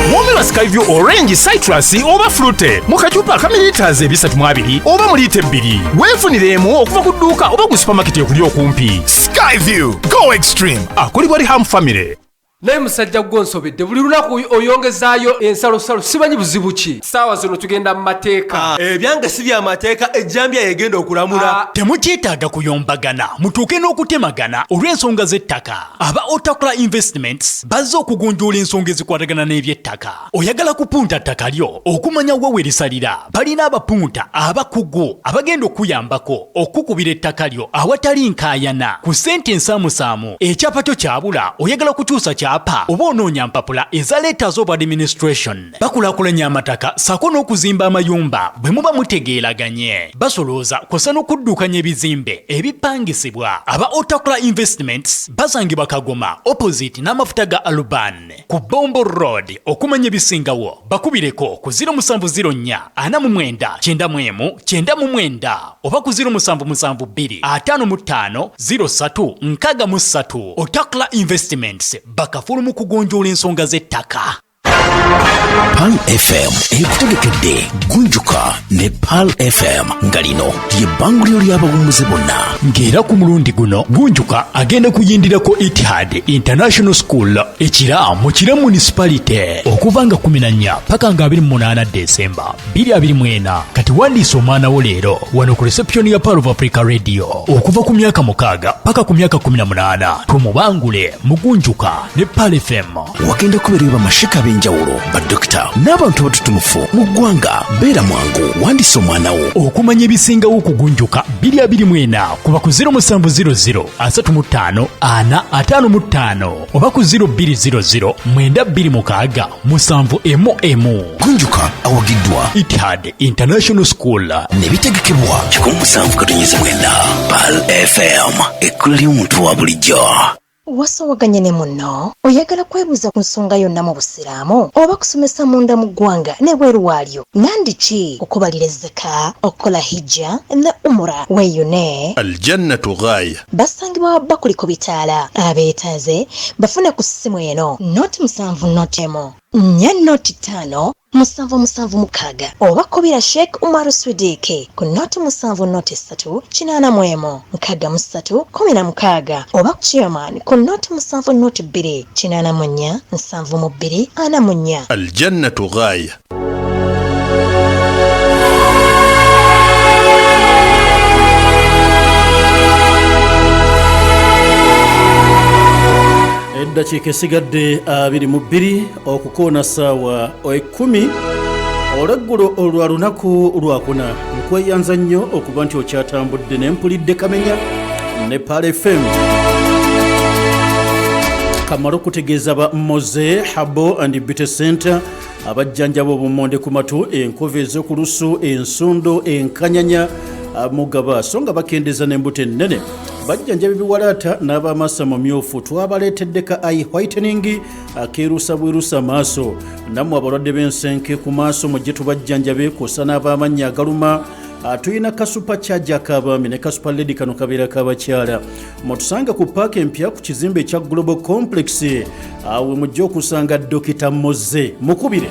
Speaker 6: Womera Skyview Orange, Citrus oba Fruity mu kacupa aka mililiters 32 oba mu liita 2. Weefunireemu okuva ku dduuka oba ku supamaketi ekuli okumpi. Skyview, go extreme. Akolebwa Riham Family.
Speaker 7: Naye musajja gwe onsobedde, buli lunaku oyongezaayo ensalosalo, simanyi buzibu ki. Saawa zino tugenda mu mateeka.
Speaker 8: Ebyange si byamateeka, ejjambya yegenda okulamula.
Speaker 9: Temukyetaaga kuyombagana mutuuke n'okutemagana olw'ensonga z'ettaka. Aba Otakula Investments bazze okugonjoola ensonga ezikwatagana n'ebyettaka. Oyagala kupunta ttaka lyo okumanya wa we lisalira? Balina abapunta abakugu abagenda okukuyambako okukubira ettaka lyo awatali nkaayana ku ssente ensaamusaamu. Ekyapa kyo kyabula, oyagala kukyusa kyapa. kyapa oba onoonya mpapula eza letters of administration. Bakulaakulanya amataka ssaako n'okuzimba amayumba bwe muba mutegeeraganye. Basolooza kw'ossa n'okuddukanya ebizimbe ebipangisibwa. Aba Otakula Investments basangibwa Kagoma opposite n'amafuta ga Aluban ku Bombo Road. Okumanya ebisingawo bakubireko ku 0704 49 91 99 oba ku 0772 55 03 63. Otakula Investments bakafulu mu kugonjoola ensonga z'ettaka.
Speaker 10: Pearl FM ekutegekedde Gunjuka ne Pearl FM nga lino lye bbanguliro ly'abawummuze bonna.
Speaker 9: Ng'era ku mulundi guno Gunjuka agenda kuyindirako Etihad International School ekira mu Kira Municipality okuva nga 14 paka nga 28 Desemba 2024. Kati wandiisa omwana wo leero wano ku reception ya Pearl of Africa Radio okuva ku myaka 6 paka ku myaka 18, tumubangule mu Gunjuka ne Pearl FM.
Speaker 10: Wagenda kubeerayo bamashika ab'enjawulo, badokita n'abantu abatutumufu mu ggwanga. Beera mwangu, wandisa omwana wo.
Speaker 9: Okumanya ebisingawo ku Gunjuka 2024 kuba ku 0700 35 4 55 oba ku 0200 926 7 1.
Speaker 10: Gunjuka awagiddwa
Speaker 9: Etihad International School
Speaker 10: ne bitegekebwa 107.9 Pearl FM, ekkula ly'omuntu wa bulijjo.
Speaker 11: Wasowaganye ne munno, oyagala kwebuuza ku nsonga yonna mu busiraamu oba kusomesa munda mu ggwanga n'ebweru waalyo, nandi ki okubalira ezzaka, okukola hijja ne umura, weeyune
Speaker 4: Aljannatu Ghaya.
Speaker 11: Basangibwa Bakuli ku bitaala. Abeetaaze bafune ku ssimu eno: 0 7 0 1 4 0 5 7 7 6, oba kubira Sheikh Umaru Swidiki ku 0 7 0 3 81 63 16, oba chairman ku 0 7 0 2 84 72 44.
Speaker 4: Aljannatu Ghaya.
Speaker 1: Eddakiika esigadde 22 okukoona ssaawa 10 olweggulo olwa lunaku lwakuna. Nkweyanza nnyo okuba nti okyatambudde ne mpulidde kamenya ne Pearl FM. Kamala okutegeeza ba Moze Herbal and Beauty Center, abajjanjaba obumonde ku matu, enkovu ez'okulusu, ensundo, enkanyanya mugaba, so nga bakendeeza n'embuto ennene. Bajjanjaba ebiwalaata n'ab'amaaso amamyufu. Twabaleetedde ka eye whitening akeerusa bwerusa amaaso. Nammwe abalwadde b'ensenke ku maaso mujje tubajjanjabe, kw'ossa n'ab'amannya agaluma. Tulina ka super charger ak'abaami ne ka super lady, kano kabeera k'abakyala. Mutusanga ku paaka empya ku kizimbe ekya Global Complex. Awe mujje okusanga Dokita Moze. Mukubire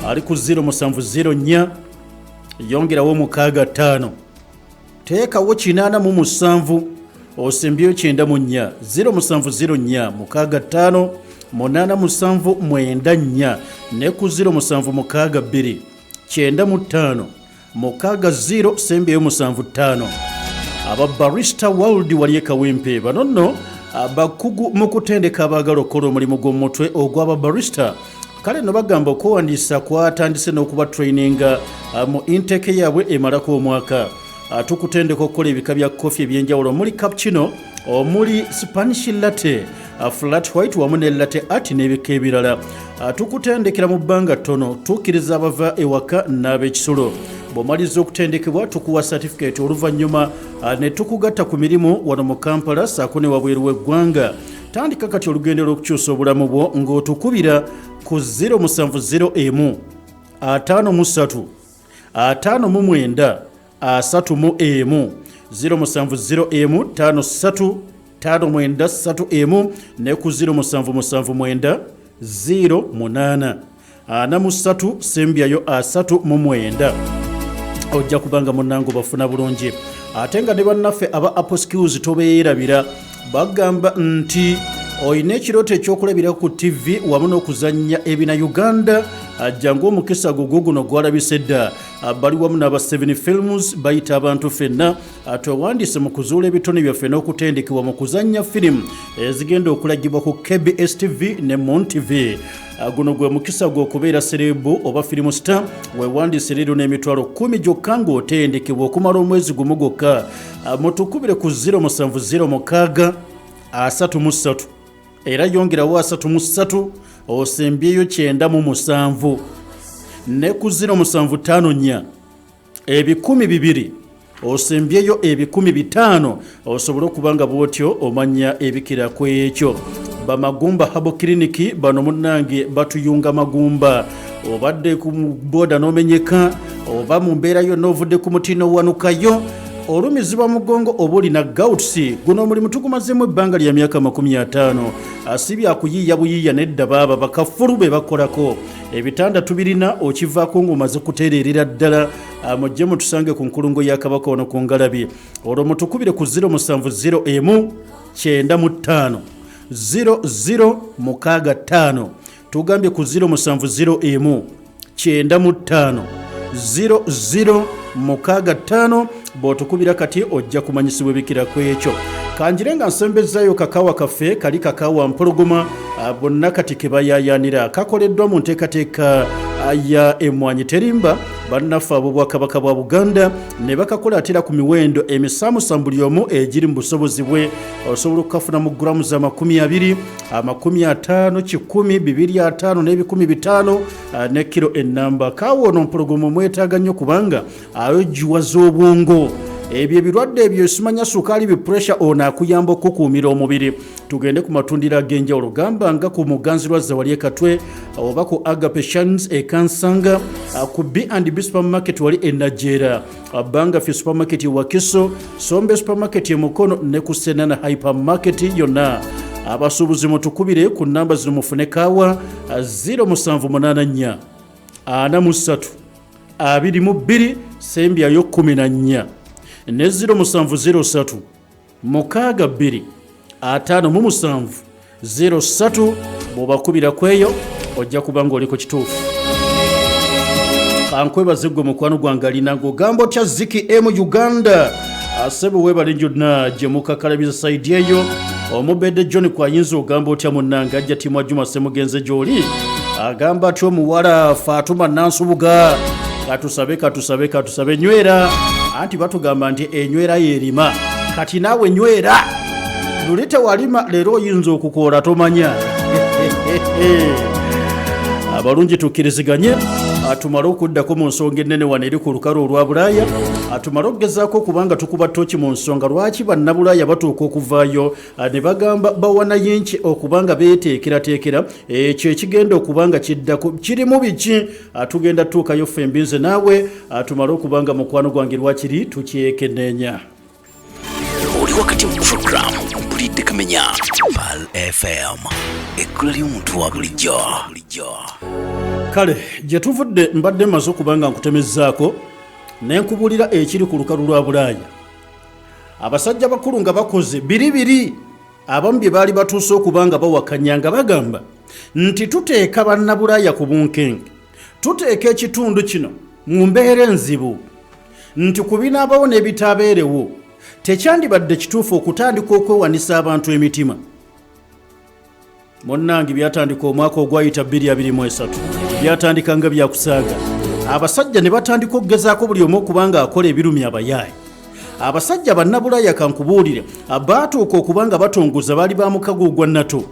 Speaker 1: ali ku 0704 yongerawo 65, teekawo 87, osembyeyo 94. 0704 65 87 94 ne ku 0762 95 60 sembyeyo 75. Aba Barista World wali e Kawempe, bano nno bakugu mu kutendeka abaagala okukola omulimu gw'omutwe ogw'aba barista. Kale nno bagamba okwewandiisa kwatandise n'okuba traininga mu intake yaabwe emalako omwaka. Tukutendeka okukola ebika bya kofi ebyenjawulo omuli cappuccino, omuli Spanish latte, flat white wamu ne latte art n'ebika ebirala. Tukutendekera mu bbanga ttono. Tukkiriza abava ewaka n'ab'ekisulo. Bw'omaliriza okutendekebwa tukuwa certificate, oluvannyuma ne tukugatta ku mirimu wano mu Kampala saako ne wabweru w'eggwanga. Tandika kati olugendo lw'okukyusa obulamu bwo ng'otukubira ku 0701 53 59 31, 0701 53 59 31 ne ku 0779 08 43 sembyayo 39. Ojja kubanga munnange bafuna bulungi. Ate nga ne bannaffe aba Apple Skills tobeerabira, bagamba nti olina ekirooto ekyokulabira ku TV wamu n'okuzannya ebina Uganda, jangu omukisa gugwo guno gwalabise dda. Bali wamu n'aba 7 Films, bayita abantu ffenna twewandiise mu kuzuula ebitone byaffe n'okutendekebwa mu kuzannya firimu ezigenda okulagibwa ku KBS TV ne Moon TV. Guno gwe mukisa gw'okubeera celeb oba film star. Weewandiise leero n'emitwalo 10 gyokka ng'otendekebwa okumala omwezi gumu gwokka. Mutukubire ku 0706 33 Era yongerawo 33 osembyeyo 97. Ne ku 0754 2000 osembyeyo 5,000 osobole okuba nga bw'otyo omanya ebikira ku ekyo. Bamagumba Habo Clinic bano munnange batuyunga magumba. Obadde ku boda n'omenyeka, oba mu mbeera yonna ovudde ku muti n'owanukayo, olumizibwa mugongo oba olina gouts, guno omulimu tugumazeemu ebbanga lya myaka 50. Si byakuyiiya buyiiya nedda, baaba bakafulu be bakolako. Ebitanda tubirina, okivaako ng'omaze kutereerera ddala. Mujje mutusange ku nkulungo ya Kabaka wano ku Ngalabi, olwo mutukubire ku 0701 95 0065. Tugambye ku 0701 95 0065. Bw'otukubira kati ojja kumanyisibwa ebikira ku ekyo. Kanjire nga nsembezaayo kakawa kaffe kali kakawa mpologoma, bonna kati ke bayaayaanira, kakoleddwa mu nteekateeka ya Emmwanyi Terimba, bannaffe ab'Obwakabaka bwa Buganda, ne bakakola atera ku miwendo emisaamusamu buli omu egiri mu busobozi bwe. Osobola okukafuna mu guramu za 20, 50, 100, 250 n'ebikumi 5, ne kiro ennamba. Kaawa ono mpologoma omwetaaga nnyo kubanga ayogiwaza obwongo, ebyo ebirwadde ebyo simanya sukaali, bi pressure, ono akuyamba okukuumira omubiri. Tugende ku matundiro ag'enjawulo, gamba nga ku Muganzirwazza wali ekatwe, oba ku Agape Shans ekansanga, ku B&B Supermarket wali enajera, Bangafi Supermarket Wakiso, Sombe Supermarket emukono, ne ku Senana Hypermarket yonna. Abasuubuzi mutukubire ku namba zino mufune kaawa: 0784 43 22 sembyayo 14, ne 0703 62 57 03. Bw'obakubira ku eyo ojja kuba ng'oli ku kituufu. Kankwebaze gwe mukwano gwange alina ng'ogamba otya Ziki M Uganda, asebe weebale gyonna gye mukakalabiza side eyo. Omubedde John kwayinza ogamba otya munnange, ajja timwa Juma Semugenze gy'oli, agamba atya omuwala Fatuma Nansubuga? Katusabe, katusabe, katusabe. Nywera, anti batugamba nti enywera yerima. Kati naawe nywera, luli tewalima, leero oyinza okukoola tomanya. Abalungi tukkiriziganye, atumale okuddako mu nsonga ennene wano eri ku lukalu olwa Bulaaya, atumale okugezaako okubanga tukuba tooki mu nsonga lwaki bannabulaaya batuuka okuvaayo ne bagamba bawanayinki okubanga beeteekerateekera ekyo ekigenda okubanga kiddako kirimu biki. Tugenda tutuukayo ffe mbinze naawe, tumale okubanga mukwano gwange lwakiri tukyekeneenya.
Speaker 10: Oli wakati mu program Mpulidde Kamenya, Pal FM, ekkula ly'omuntu wa bulijjo.
Speaker 1: Kale gye tuvudde mbadde mmaze okuba nga nkutemezzaako ne nkubuulira ekiri ku lukalu lwa Bulaaya. Abasajja bakulu nga bakoze biribiri abamu bye baali batuuse okuba nga bawakanya, nga bagamba nti tuteeka bannabulaaya ku bunkenke, tuteeka ekitundu kino mu mbeera enzibu, nti ku binaabawo n'ebitaabeerewo tekyandibadde kituufu okutandika okwewanisa abantu emitima. Munnange, byatandika omwaka ogwayita 2023, byatandika nga byakusaaga. Abasajja ne batandika okugezaako buli omu okuba nga akola ebirumi abayaayi. Abasajja bannabulaaya, kankubuulire, baatuuka okuba nga batongoza, baali ba mukago ogwa NATO,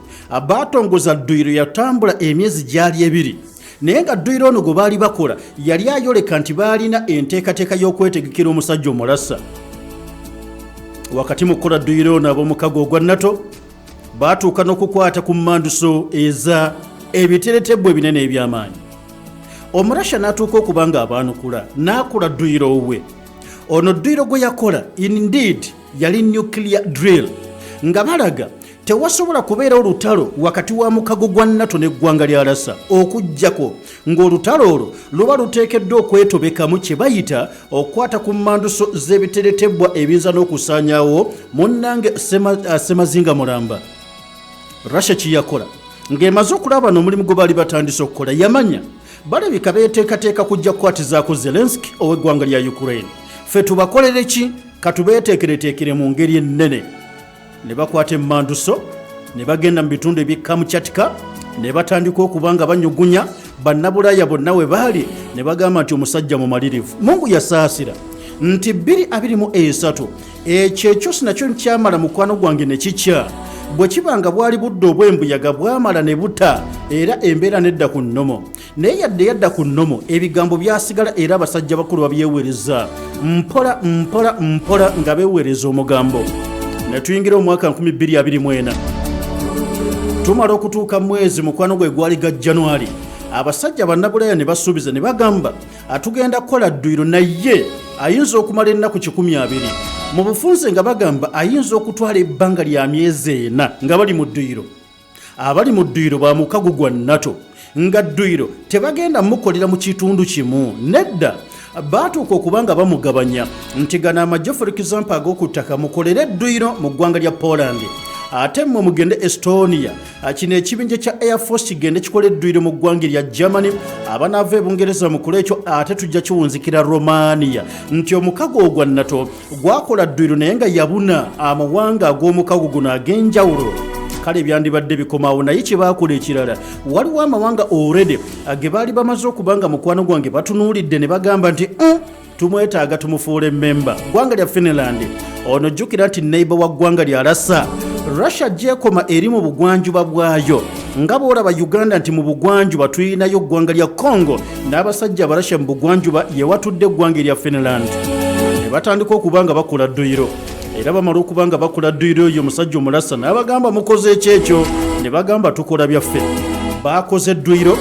Speaker 1: baatongoza dduyiro yatambula emyezi gyali 2, naye nga dduyiro ono gwe baali bakola yali ayoleka nti baalina enteekateeka y'okwetegekera omusajja omulasa. Wakati mu kukola dduyiro ono, ab'omukago ogwa NATO baatuuka n'okukwata ku mmanduso eza ebiteretebwa ebinene eby'amaanyi. Omurasha n'atuuka okuba nga abaanukula n'akola dduyiro we. Ono dduyiro gwe yakola indeed yali nuclear drill, nga balaga tewasobola kubeera olutalo wakati wa mukago gwa NATO n'eggwanga lya Rasa okugjako ng'olutalo olwo luba luteekeddwa okwetobekamu kye bayita okukwata ku mmanduso z'ebiteretebwa ebiyinza n'okusaanyaawo munnange semazinga mulamba. Russia kyeyakola ng'emaze okulaba n'omulimu gwe baali batandise okukola, yamanya balabika beeteekateeka kujja kukwatizaako Zelenski ow'eggwanga lya Ukraine. Ffe tubakolere ki? Katubeeteekereteekere mu ngeri ennene. Ne bakwata emmanduso ne bagenda mu bitundu eby'e Kamchatka ne batandika okuba nga banyugunya bannabulaaya bonna we baali, ne bagamba nti omusajja mumalirivu. Mungu yasaasira nti 2023 ekyo ekyo sinakyo kyamala mukwano gwange ne kikya. Bwe kiba nga bwali budde obw'embuyaga bwamala ne buta era embeera nedda ku nnomo. Naye yadde yadda ku nnomo, ebigambo byasigala era abasajja bakulu babyewereza mpola mpola mpola nga beewereza omugambo. Ne tuyingira omwaka 2024. Tumala okutuuka mwezi mukwano gwe gwali ga January. Abasajja bannabulaya ne basuubiza ne bagamba atugenda kukola dduyiro naye ayinza okumala ennaku 120. Mu bufunze nga bagamba ayinza okutwala ebbanga lya myezi 4 nga bali mu dduyiro. Abali mu dduyiro ba mukago gwa NATO nga dduyiro tebagenda mukolera mu kitundu kimu nedda. Baatuuka okuba nga bamugabanya nti gano amagye for example ag'oku ttaka mukolere edduyiro mu ggwanga lya Poland, ate mmwe mugende Estonia. Kino ekibinja kya Air Force kigende kikole edduyiro mu ggwanga erya Germany, abanaava e Bungereza mukole ekyo, ate tujja kiwunzikira Romania. Nti omukago ogwa NATO gwakola dduyiro naye nga yabuna amawanga ag'omukago guno ag'enjawulo. Kale byandibadde bikomawo, naye kye baakola ekirala, waliwo amawanga already ge baali bamaze okuba nga mukwano gwange batunuulidde ne bagamba nti tumwetaaga tumufuule memba. Ggwanga lya Finland, ono jjukira nti neighbor wa ggwanga lya Russia. Russia gyekoma eri mu bugwanjuba bwayo, nga bw'olaba Uganda nti mu bugwanjuba tulinayo ggwanga lya Congo, n'abasajja Abarussia mu bugwanjuba ye watudde eggwanga erya Finland. Ne batandika okuba nga bakola dduyiro, era bamala okuba nga bakola dduyiro oyo omusajja omulasa n'abagamba mukoze ekyekyo, ne bagamba tukola byaffe. Baakoze edduyiro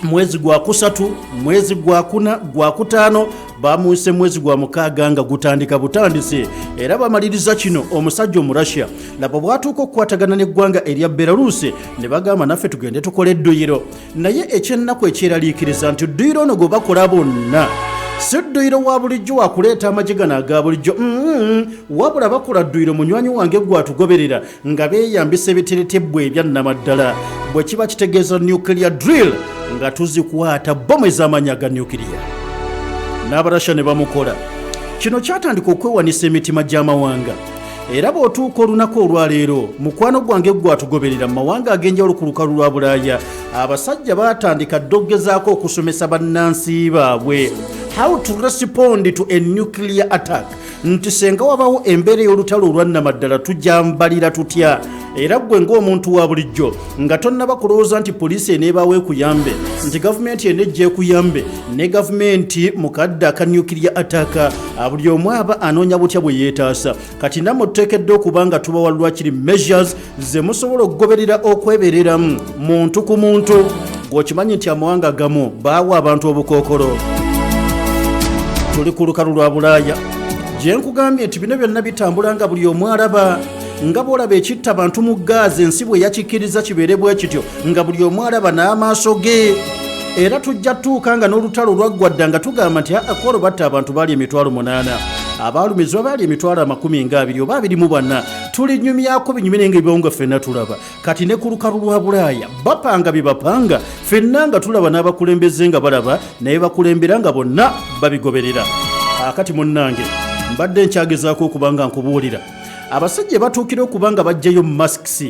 Speaker 1: mwezi gwa 3, mwezi gwa 4, gwa 5, bamuwise mwezi gwa 6 nga gutandika butandise. Era bamaliriza kino omusajja Omurussia laba bw'atuuka okukwatagana n'eggwanga erya Belarus ne bagamba naffe tugende tukole edduyiro. Naye ekyennaku ekyeraliikiriza nti dduyiro ono gwe bakola bonna si dduyiro wa bulijjo wakuleeta amagye gano aga bulijjo, wabula bakola dduyiro munywanyi wange gwatugoberera nga beeyambisa ebiteretebwa ebyannamaddala, bwe kiba kitegeeza nuclear drill nga tuzikwata bomu ez'amaanyi aga nuclear. N'Abarasha ne bamukola. Kino kyatandika okwewanisa emitima gy'amawanga. Era bw'otuuka olunaku olwaleero mukwano gwange gwatugoberera mu mawanga ag'enjawulo ku lukalu lwa Bulaaya, abasajja baatandika dda okugezaako okusomesa bannansi baabwe how to respond to a nuclear attack, nti senga wabawo embeera ey'olutalo olwannamaddala tujambalira tutya. Era ggwe ng'omuntu wa bulijjo nga tonnaba kulowooza nti poliisi eneebaawo ekuyambe, nti gavumenti enejja ekuyambe, ne gavumenti mu kadde aka nuclear attack buli omu aba anoonya butya bwe yeetaasa. Kati nammwe tuteekeddwa okuba nga tubawa lwakiri measures ze musobola okugoberera okwebereramu muntu ku muntu. Gw'okimanyi nti amawanga agamu baawa abantu obukookolo. Tuli ku lukalu lwa Bulaaya gye nkugambye nti bino byonna bitambula nga buli omu alaba, nga bw'olaba ekitta bantu mu Gaaza, ensi bwe yakikkiriza kibeere bwe kityo nga buli omu alaba n'amaaso ge. Era tujja tuuka nga n'olutalo lwaggwa dda nga tugamba nti akolo batta abantu baali 800,000, abaalumizibwa baali 220,000 oba 24. Tulinyumyako binyumire nga ebibawo nga ffenna tulaba. Kati ne ku lukalu lwa Bulaaya bapanga bye bapanga, ffenna nga tulaba, n'abakulembeze nga balaba, naye bakulembera nga bonna babigoberera. Akati munnange mbadde nkyagezaako okuba nga nkubuulira, abasajja batuukira okuba nga bajjayo masks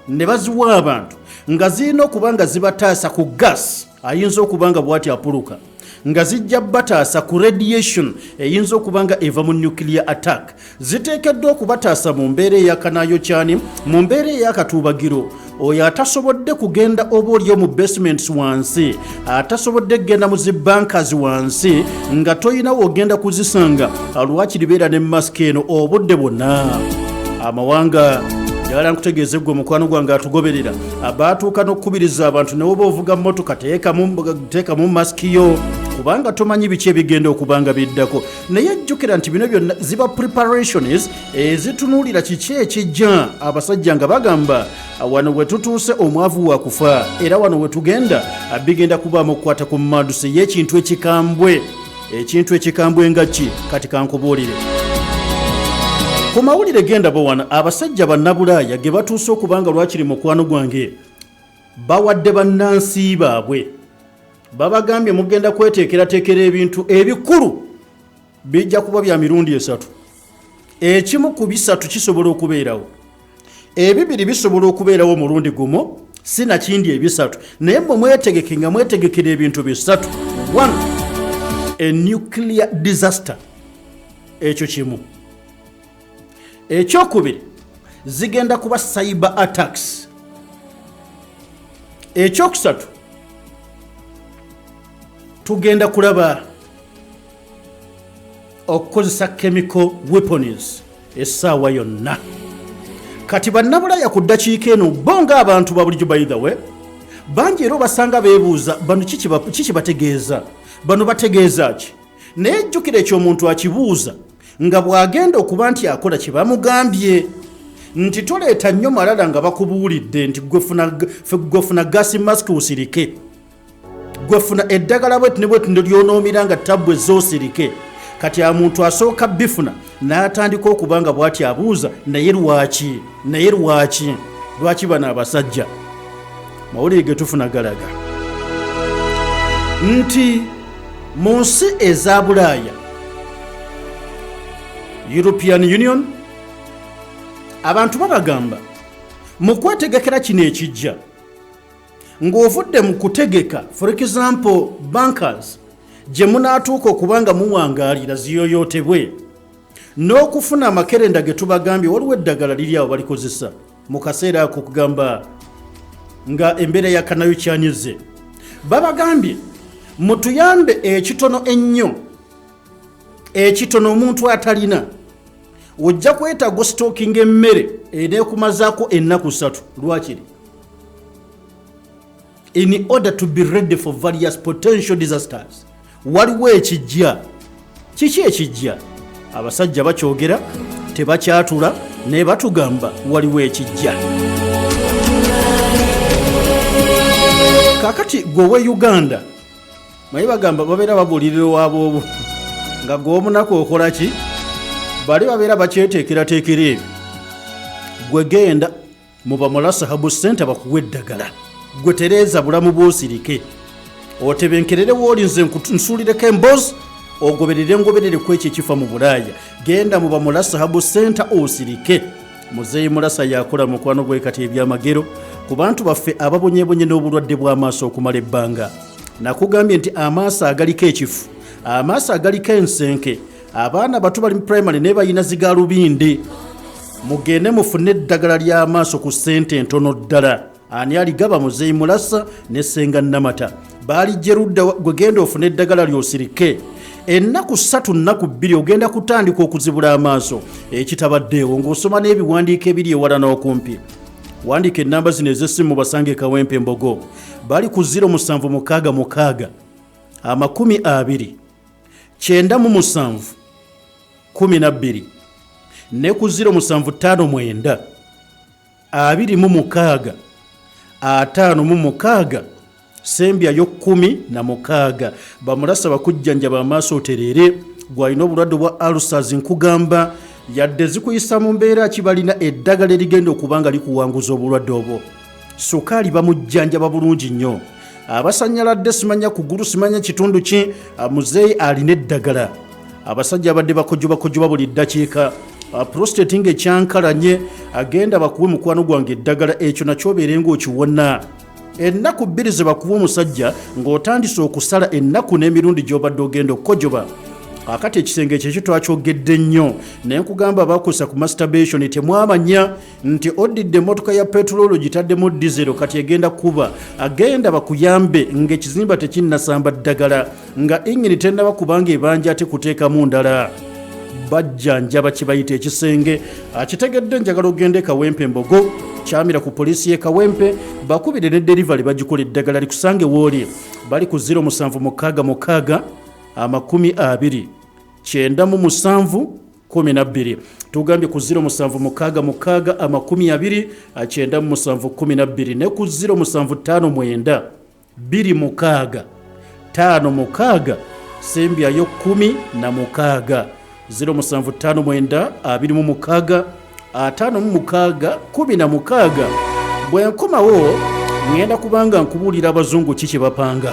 Speaker 1: ne baziwa abantu nga zirina okuba nga zibataasa ku gas ayinza okuba nga bw'ati apuluka, nga zijja bataasa ku radiation eyinza okuba nga eva mu nuclear attack, ziteekeddwa okubataasa mu mbeera eyakanayokyani, mu mbeera eyakatuubagiro. Oyo atasobodde kugenda oba oli mu basements wansi, atasobodde kugenda mu zi bunkers wansi, nga toyina wogenda kuzisanga, lwakiri beera ne masiki eno obudde bwonna. Amawanga njagala nkutegeeze ggwe mukwano gwange atugoberera, baatuuka n'okukubiriza abantu ne woba ovuga mmotoka teekamu masiki yo, kubanga tomanyi biki ebigenda okuba nga biddako. Naye jjukira nti bino byonna ziba preparations ezitunuulira kiki ekijja. Abasajja nga bagamba wano we tutuuse omwavu wa kufa, era wano we tugenda bigenda kubaamu okukwata ku madusi y'ekintu ekikambwe, ekintu ekikambwe nga ki. Kati kankubuulire ku mawulire gendabo wano, abasajja bannabulaaya ge batuuse okuba nga lwakiri mukwano gwange bawadde bannansi baabwe, babagambye mugenda kweteekerateekera ebintu ebikulu bijja kuba bya mirundi 3. Ekimu ku bisatu kisobola okubeerawo, ebibiri bisobola okubeerawo omulundi gumu, sinakindi ebisatu, naye mmwe mwetegeke nga mwetegekera ebintu bisatu. 1, a nuclear disaster, ekyo kimu. Ekyokubiri, Zigenda kuba cyber attacks. Ekyokusatu, tugenda kulaba okukozesa chemical weapons essaawa yonna. Kati bannabulaya ku ddakiika eno bo ng'abantu ba bulijjo, by the way, bangi era obasanga beebuuza bano kiki bategeeza, bano bategeeza ki? Naye jjukira ekyo omuntu akibuuza nga bw'agenda okuba nti akola kye bamugambye nti toleeta nnyo malala, nga bakubuulidde nti gwefuna gas mask osirike, gwefuna eddagala bweti ne bweti ndyonoomira nga tabu ezoosirike. Kati omuntu asooka bifuna n'atandika okuba nga bw'ati abuuza, naye lwaki, naye lwaki, lwaki bano abasajja? Mawulire ge tufuna galaga nti mu nsi eza Bulaaya, European Union, abantu babagamba mu kwetegekera kino ekijja, ng'ovudde mu kutegeka, for example, bunkers gye munaatuuka okuba nga muwangaalira ziyoyootebwe, n'okufuna amakerenda ge tubagambye. Waliwo eddagala liri awo balikozesa mu kaseera ako okugamba nga embeera ya kanayo kyanyize. Babagambye mutuyambe ekitono ennyo, ekitono omuntu atalina, ojja kwetaaga ostockinga emmere eneekumazaako ennaku 3 lwakiri, in order to be ready for various potential disasters. Waliwo ekijja. Kiki ekijja? Abasajja bakyogera, tebakyatula, naye batugamba waliwo ekijja. Kakati gwe owe Uganda, maye bagamba babeera babuulirira waaboobo nga gwe omunaku okola ki? Bali babeera bakyeteekerateekera ebyo. Gwe genda mu Bamulasa Herbal Center bakuwa eddagala, gwe tereeza bulamu bwosirike, otebenkerere wooli. Nze nsuulireko emboozi, ogoberere ngoberere ku ekyo ekifa mu Bulaaya. Genda mu Bamulasa Herbal Center osirike. Muzeeyi Mulasa yakola mukwano gwe kati ebyamagero ku bantu baffe ababonyebonye n'obulwadde bw'amaaso okumala ebbanga. Nakugambye nti amaaso agaliko ekifu, amaaso agaliko ensenke, abaana bato bali mu primary naye balina zigalubindi, mugende mufune eddagala ly'amaaso ku ssente entono ddala. Ani aligaba? Muzeeyi Mulasa ne Senga Namata balijje ludda. Gwe genda ofune eddagala lyosirike, ennaku 3, nnaku 2, ogenda kutandika okuzibula amaaso ekitabaddeewo ng'osoma n'ebiwandiiko ebiri ewala n'okumpi. Wandiika ennamba zino ez'essimu, basange Kawempe Mbogo, bali ku 0766 20 97 12 ne ku 0759 26 56 sembyayo 16. Bamulasa bakujjanjaba amaaso otereere. Gwalina obulwadde bwa ulcers, nkugamba yadde zikuyisa mu mbeera ki, balina eddagala erigenda okuba nga likuwanguza obulwadde obwo. Sukaali bamujjanjaba bulungi nnyo. Abasanyaladde, simanya kugulu, simanya kitundu ki, muzeeyi alina eddagala. Abasajja abadde bakojobakojoba buli ddakiika, prostate ng'ekyankalanye, agenda bakuwe mukwano gwange eddagala, ekyo nakyo obeere ng'okiwona. Ennaku 2 ze bakuwa omusajja ng'otandise okusala ennaku n'emirundi gy'obadde ogenda okukojoba. Akati ekisenge ekyo ekyo twakyogedde nnyo, naye nkugamba bakozesa ku masturbation, temwamanya nti oddidde emmotoka ya petrol gitaddemu diesel, kati egenda kuba. Agenda bakuyambe ng'ekizimba tekinnasamba ddagala, nga engine tennaba kubanga ebanja ate kuteekamu ndala. Bajjanjaba kibayita ekisenge akitegedde. Njagala ogende Kawempe Mbogo, kyamira ku poliisi y'e Kawempe, bakubire ne delivery bagikola, eddagala likusange wooli. Bali ku 0766 20 97 12. Tugambye ku 0766 20 97 12 ne ku 0759 26 56 sembyayo 16. 0759 26 56 16. Bwe nkomawo ŋŋenda kubanga nkubuulira abazungu ki kye bapanga.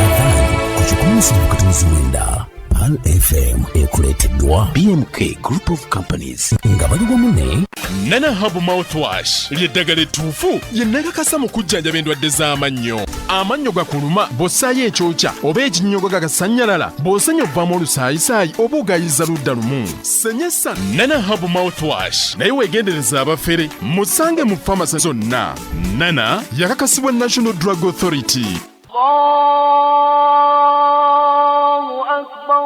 Speaker 10: Adhan ku 107.9 Pearl. Pearl FM ekuleeteddwa BMK Group of Companies nga bali wamu ne
Speaker 6: Nana Herbal Mouthwash ly'eddagala ettuufu lye nakakasa mu kujjanjaba endwadde z'amannyo. Amannyo gakuluma bw'ossaayo ekyokya oba ekinnyogo gagasannyalala bw'osenya ovaamu olusaayisaayi oba ogayiza ludda lumu. Senyesa Nana Herbal Mouthwash naye weegendereza abafere musange mu famasi zonna. Nana yakakasibwa National Drug Authority.
Speaker 12: Allahu akbar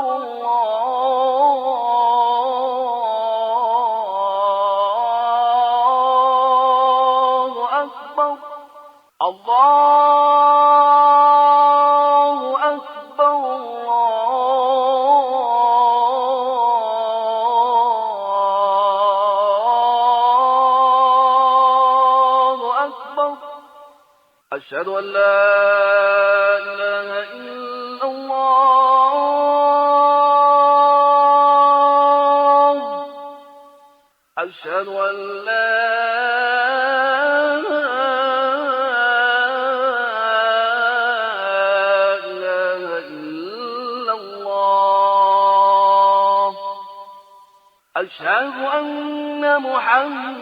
Speaker 12: Allahu akbar Allahu akbar Allahu akbar Ashhadu an la ilaha illa Allah Ashhadu an la ilaha illa Allah Ashhadu anna Muhammadan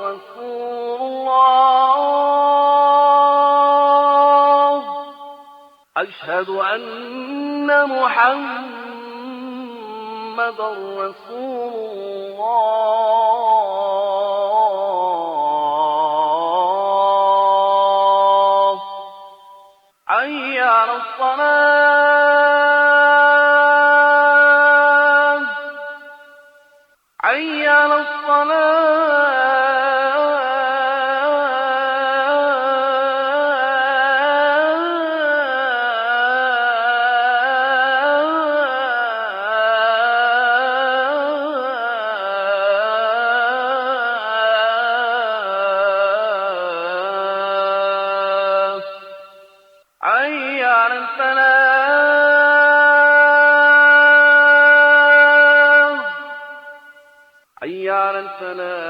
Speaker 12: Rasulullah Ashhadu anna Muhammadan Rasulullah Hayya 'ala as-salah Hayya 'ala as-salah Hayya 'ala al-falah Hayya 'ala al-falah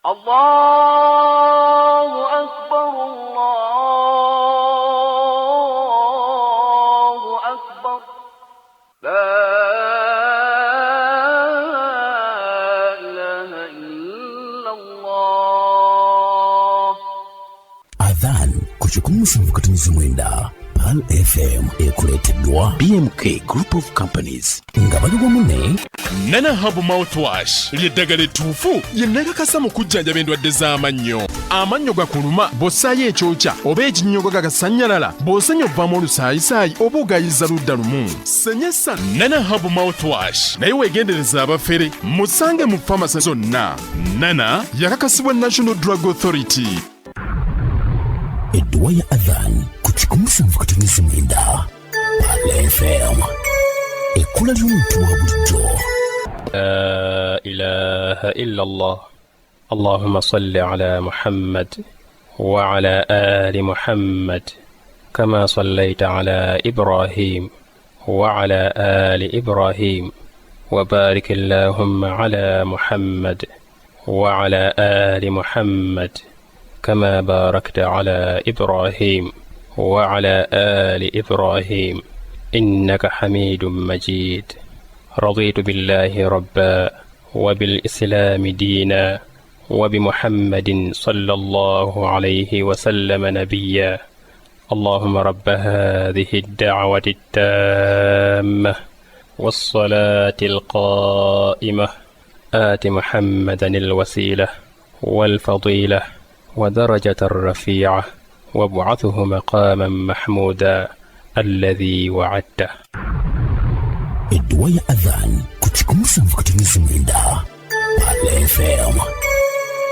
Speaker 12: Allahu akbar Allahu akbar La ilaha illa Allah
Speaker 10: Adhan ku 179 Pearl FM ekuleeteddwa BMK Group of Companies nga bali wamu ne
Speaker 6: Nana Herbal Mouthwash ly'eddagala ettuufu lye nakakasa mu kujjanjaba endwadde z'amannyo. Amannyo gakuluma bw'ossaayo ekyokya oba ekinnyogo gagasannyalala bw'osenya ovaamu olusaayisaayi oba ogayiza ludda lumu. Senyesa Nana Herbal Mouthwash naye weegendereza abafere musange mu famasi zonna. Nana yakakasibwa National Drug Authority.
Speaker 10: Edduwa ya Adhan ku 179 Pearl FM ekkula ly'omuntu wa bulijjo.
Speaker 13: لا إله إلا الله اللهم صل على محمد وعلى آل محمد كما صليت على إبراهيم وعلى آل إبراهيم وبارك اللهم على محمد وعلى آل محمد كما باركت على إبراهيم وعلى آل إبراهيم إنك حميد مجيد. رضيت بالله ربا وبالإسلام دينا وبمحمد صلى الله عليه وسلم نبيا. اللهم رب هذه الدعوة التامة والصلاة القائمة آت محمدا الوسيلة والفضيلة ودرجة الرفيعة وابعثه مقاما محمودا الذي وعدته.
Speaker 10: Edduwa ya Adhan ku 179 Pearl FM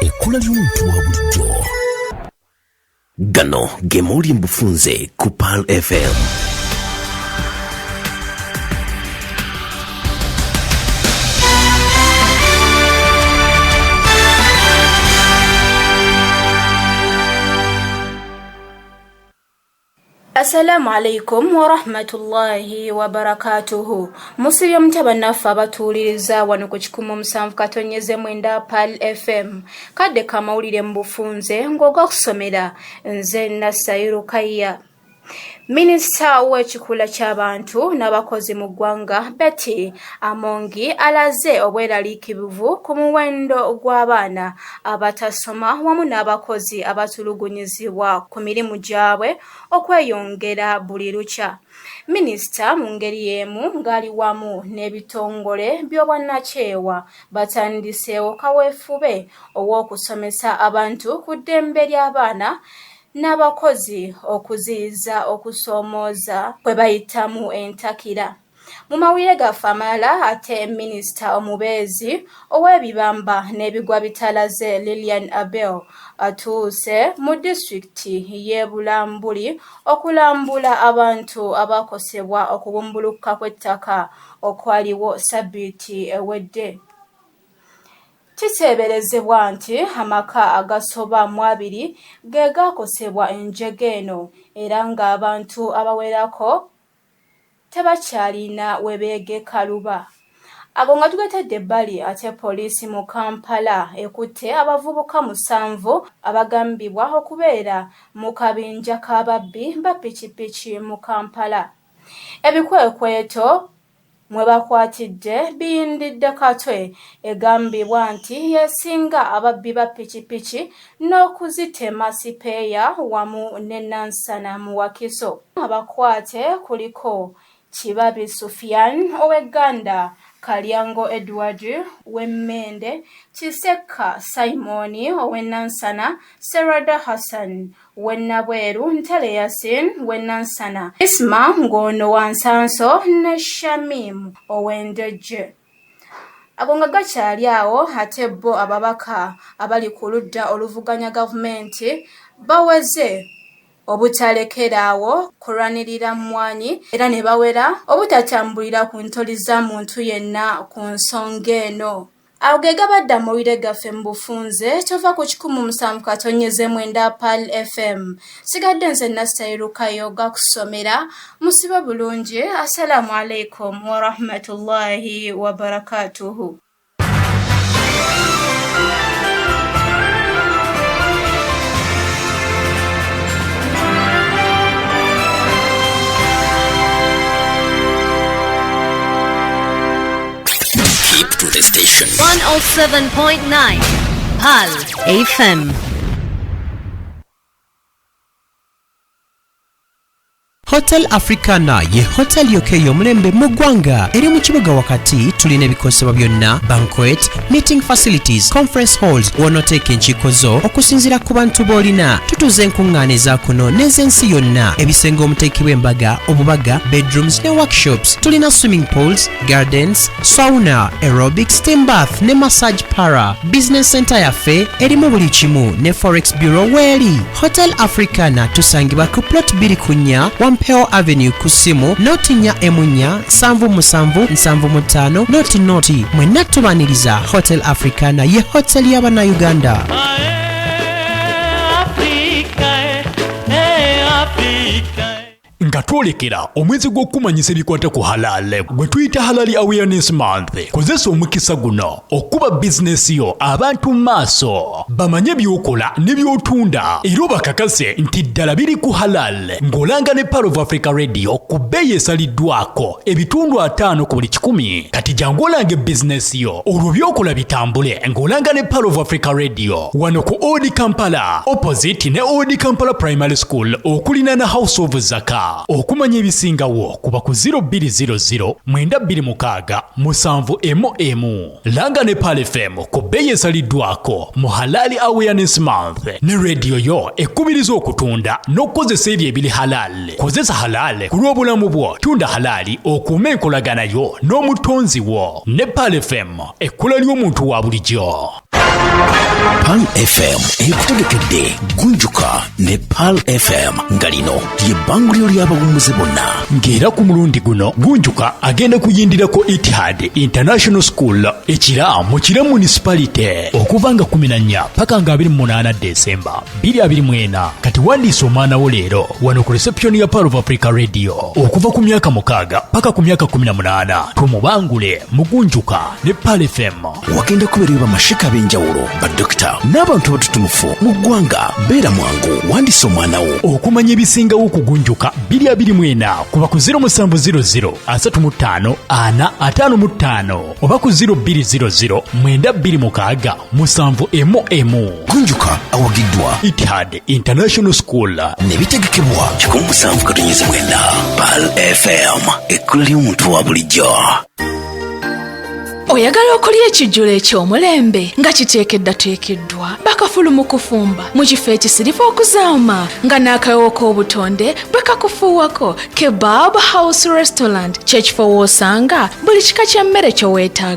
Speaker 10: ekkula ly'omuntu wa bulijjo. Gano ge mawulire mu bufunze ku Pearl FM.
Speaker 14: Assalamu alaikum warahmatullahi wabarakatuhu. Musibye mutya bannaffe abatuwuliriza wano ku 107.9 Pearl FM. Kadde kamawulire mu bufunze ng'ogakusomera nze Nassairu Kayya. Minisita w'ekikula ky'abantu n'abakozi mu ggwanga Betty Amongi alaze obweraliikirivu ku muwendo gw'abaana abatasoma wamu n'abakozi abatulugunyizibwa ku mirimu gyabwe okweyongera buli lukya. Minisita mu ngeri y'emu ng'ali wamu n'ebitongole by'obwannakyewa batandiseewo kaweefube ow'okusomesa abantu ku ddembe ly'abaana n'abakozi okuziyiza okusoomooza kwe bayitamu entakira. Mu mawulire gaffe amalala ate minisita omubeezi ow'ebibamba n'ebigwa bitalaze Lilian Abel atuuse mu disitulikiti y'e Bulambuli okulambula abantu abakosebwa okubumbulukuka kw'ettaka okwaliwo ssabbiiti ewedde. Kiteeberezebwa nti amaka agasoba mu 20 ge gaakosebwa enjega eno era ng'abantu abawerako tebakyalina we beegeka luba. Ago nga tugatadde ebbali ate poliisi mu Kampala ekutte abavubuka 7 abagambibwa okubeera mu kabinja k'ababbi ba pikipiki mu Kampala. Ebikwekweto mwe bakwatidde biyindidde Katwe egambibwa nti yesinga ababbi ba pikipiki n'okuzitema sipeeya wamu ne Nansana mu Wakiso. Abakwate kuliko Kibabi Sufian ow'Egganda, Kalyango Edward w'Emmende, Kisekka Simon ow'e Nansana, Serada Hassan w'e Nabweru, Ntale Yasin w'e Nansana, Isma ng'ono wa Nsanso ne Shamim ow'Endejje. Ago nga gakyali awo ate bo ababaka abali ku ludda oluvuganya gavumenti baweze obutalekeraawo kulwanirira mmwanyi era ne bawera obutatambulira ku ntoli za muntu yenna ku nsonga eno. Awo ge gabadde amawulire gaffe mu bufunze tova ku 107.9 Pearl FM. Sigadde nze Nassairu Kayo gakusomera musibe bulungi. Assalamu alaikum warahmatullahi wabarakatuhu.
Speaker 10: Keep to the station.
Speaker 15: 107.9 Pearl FM.
Speaker 16: Hotel Africana ye hotel yokka ey'omulembe mu ggwanga eri mu kibuga wakati. Tulina ebikozesebwa byonna, banquet, meeting facilities, conference halls w'onooteeka enkiiko zo okusinziira ku bantu b'olina. Tutuuza enkuŋŋaana eza kuno n'ez'ensi yonna, ebisenge omuteekebwa embaga, obubaga, bedrooms ne workshops. Tulina swimming pools, gardens, sauna, aerobic, steam bath ne massage parlour. Business center yaffe erimu buli kimu ne forex bureau weeri. Hotel Africana tusangibwa ku plot 24 Wampeo Avenue ku ssimu 04 4 77 75 00. Mwenna tubaniriza. Hotel Africana ye hotel y'Abannayuganda.
Speaker 9: Nga twolekera omwezi gw'okumanyisa ebikwata ku halal gwe tuyita Halal Awareness Month, kozesa omukisa guno okuba bizinesi yo abantu mu maaso bamanye by'okola ne by'otunda era obakakase nti ddala biri ku halal ng'olanga ne Pearl of Africa Radio ku bbeeyi esaliddwako ebitundu 50 ku buli 100. Kati jangu olange bizinesi yo olwo by'okola bitambule ng'olanga ne Pearl of Africa Radio wano ku Old Kampala opposite ne Old Kampala Primary School okulinaana House of Zaka. Okumanya ebisingawo kuba ku 0200 926 7 emu. Langa ne Pearl FM ku bbeeyi esaliddwako mu Halal Awareness Month ne rediyo yo ekubiriza okutunda n'okukozesa ebyo ebiri halal. Kozesa halal ku lw'obulamu bwo, tunda halali okuume enkolagana yo n'omutonzi wo ne Pearl FM, ekkula ly'omuntu wa bulijjo.
Speaker 10: Pearl FM ekutegekedde Gunjuka ne Pearl FM, nga lino lye bbanguliro ly'abawummuze bonna.
Speaker 9: Ng'era ku mulundi guno Gunjuka agenda kuyindirako Etihad International School ekira mu Kira Municipality okuva nga 14 paka nga 28 Desemba 2024. Kati wandiisa omwana wo leero wano ku reception ya Pearl of Africa Radio okuva ku myaka 6 paka ku myaka 18, tumubangule mu Gunjuka ne Pearl FM.
Speaker 10: Wagenda kubeerayo bamashika ab'enjawulo, badokita n'abantu abatutumufu mu ggwanga. Beera mwangu, wandisa omwana wo.
Speaker 9: Okumanya ebisingawo ku Gunjuka 2024, kuba ku 0700 35 4 55 oba ku 0200 926 711.
Speaker 10: Gunjuka awagiddwa
Speaker 9: Etihad International School.
Speaker 10: Ne bitegekebwa 107.9 Pearl FM, ekkula ly'omuntu wa bulijjo.
Speaker 17: Oyagala okulya ekijjulo eky'omulembe nga kiteekeddateekeddwa bakafulu mu kufumba mu kifo ekisirifu okuzaama nga n'akawowo k'obutonde bwe kakufuuwako? Kebab House Restaurant kyekifo w'osanga buli kika ky'emmere kye weetaaga.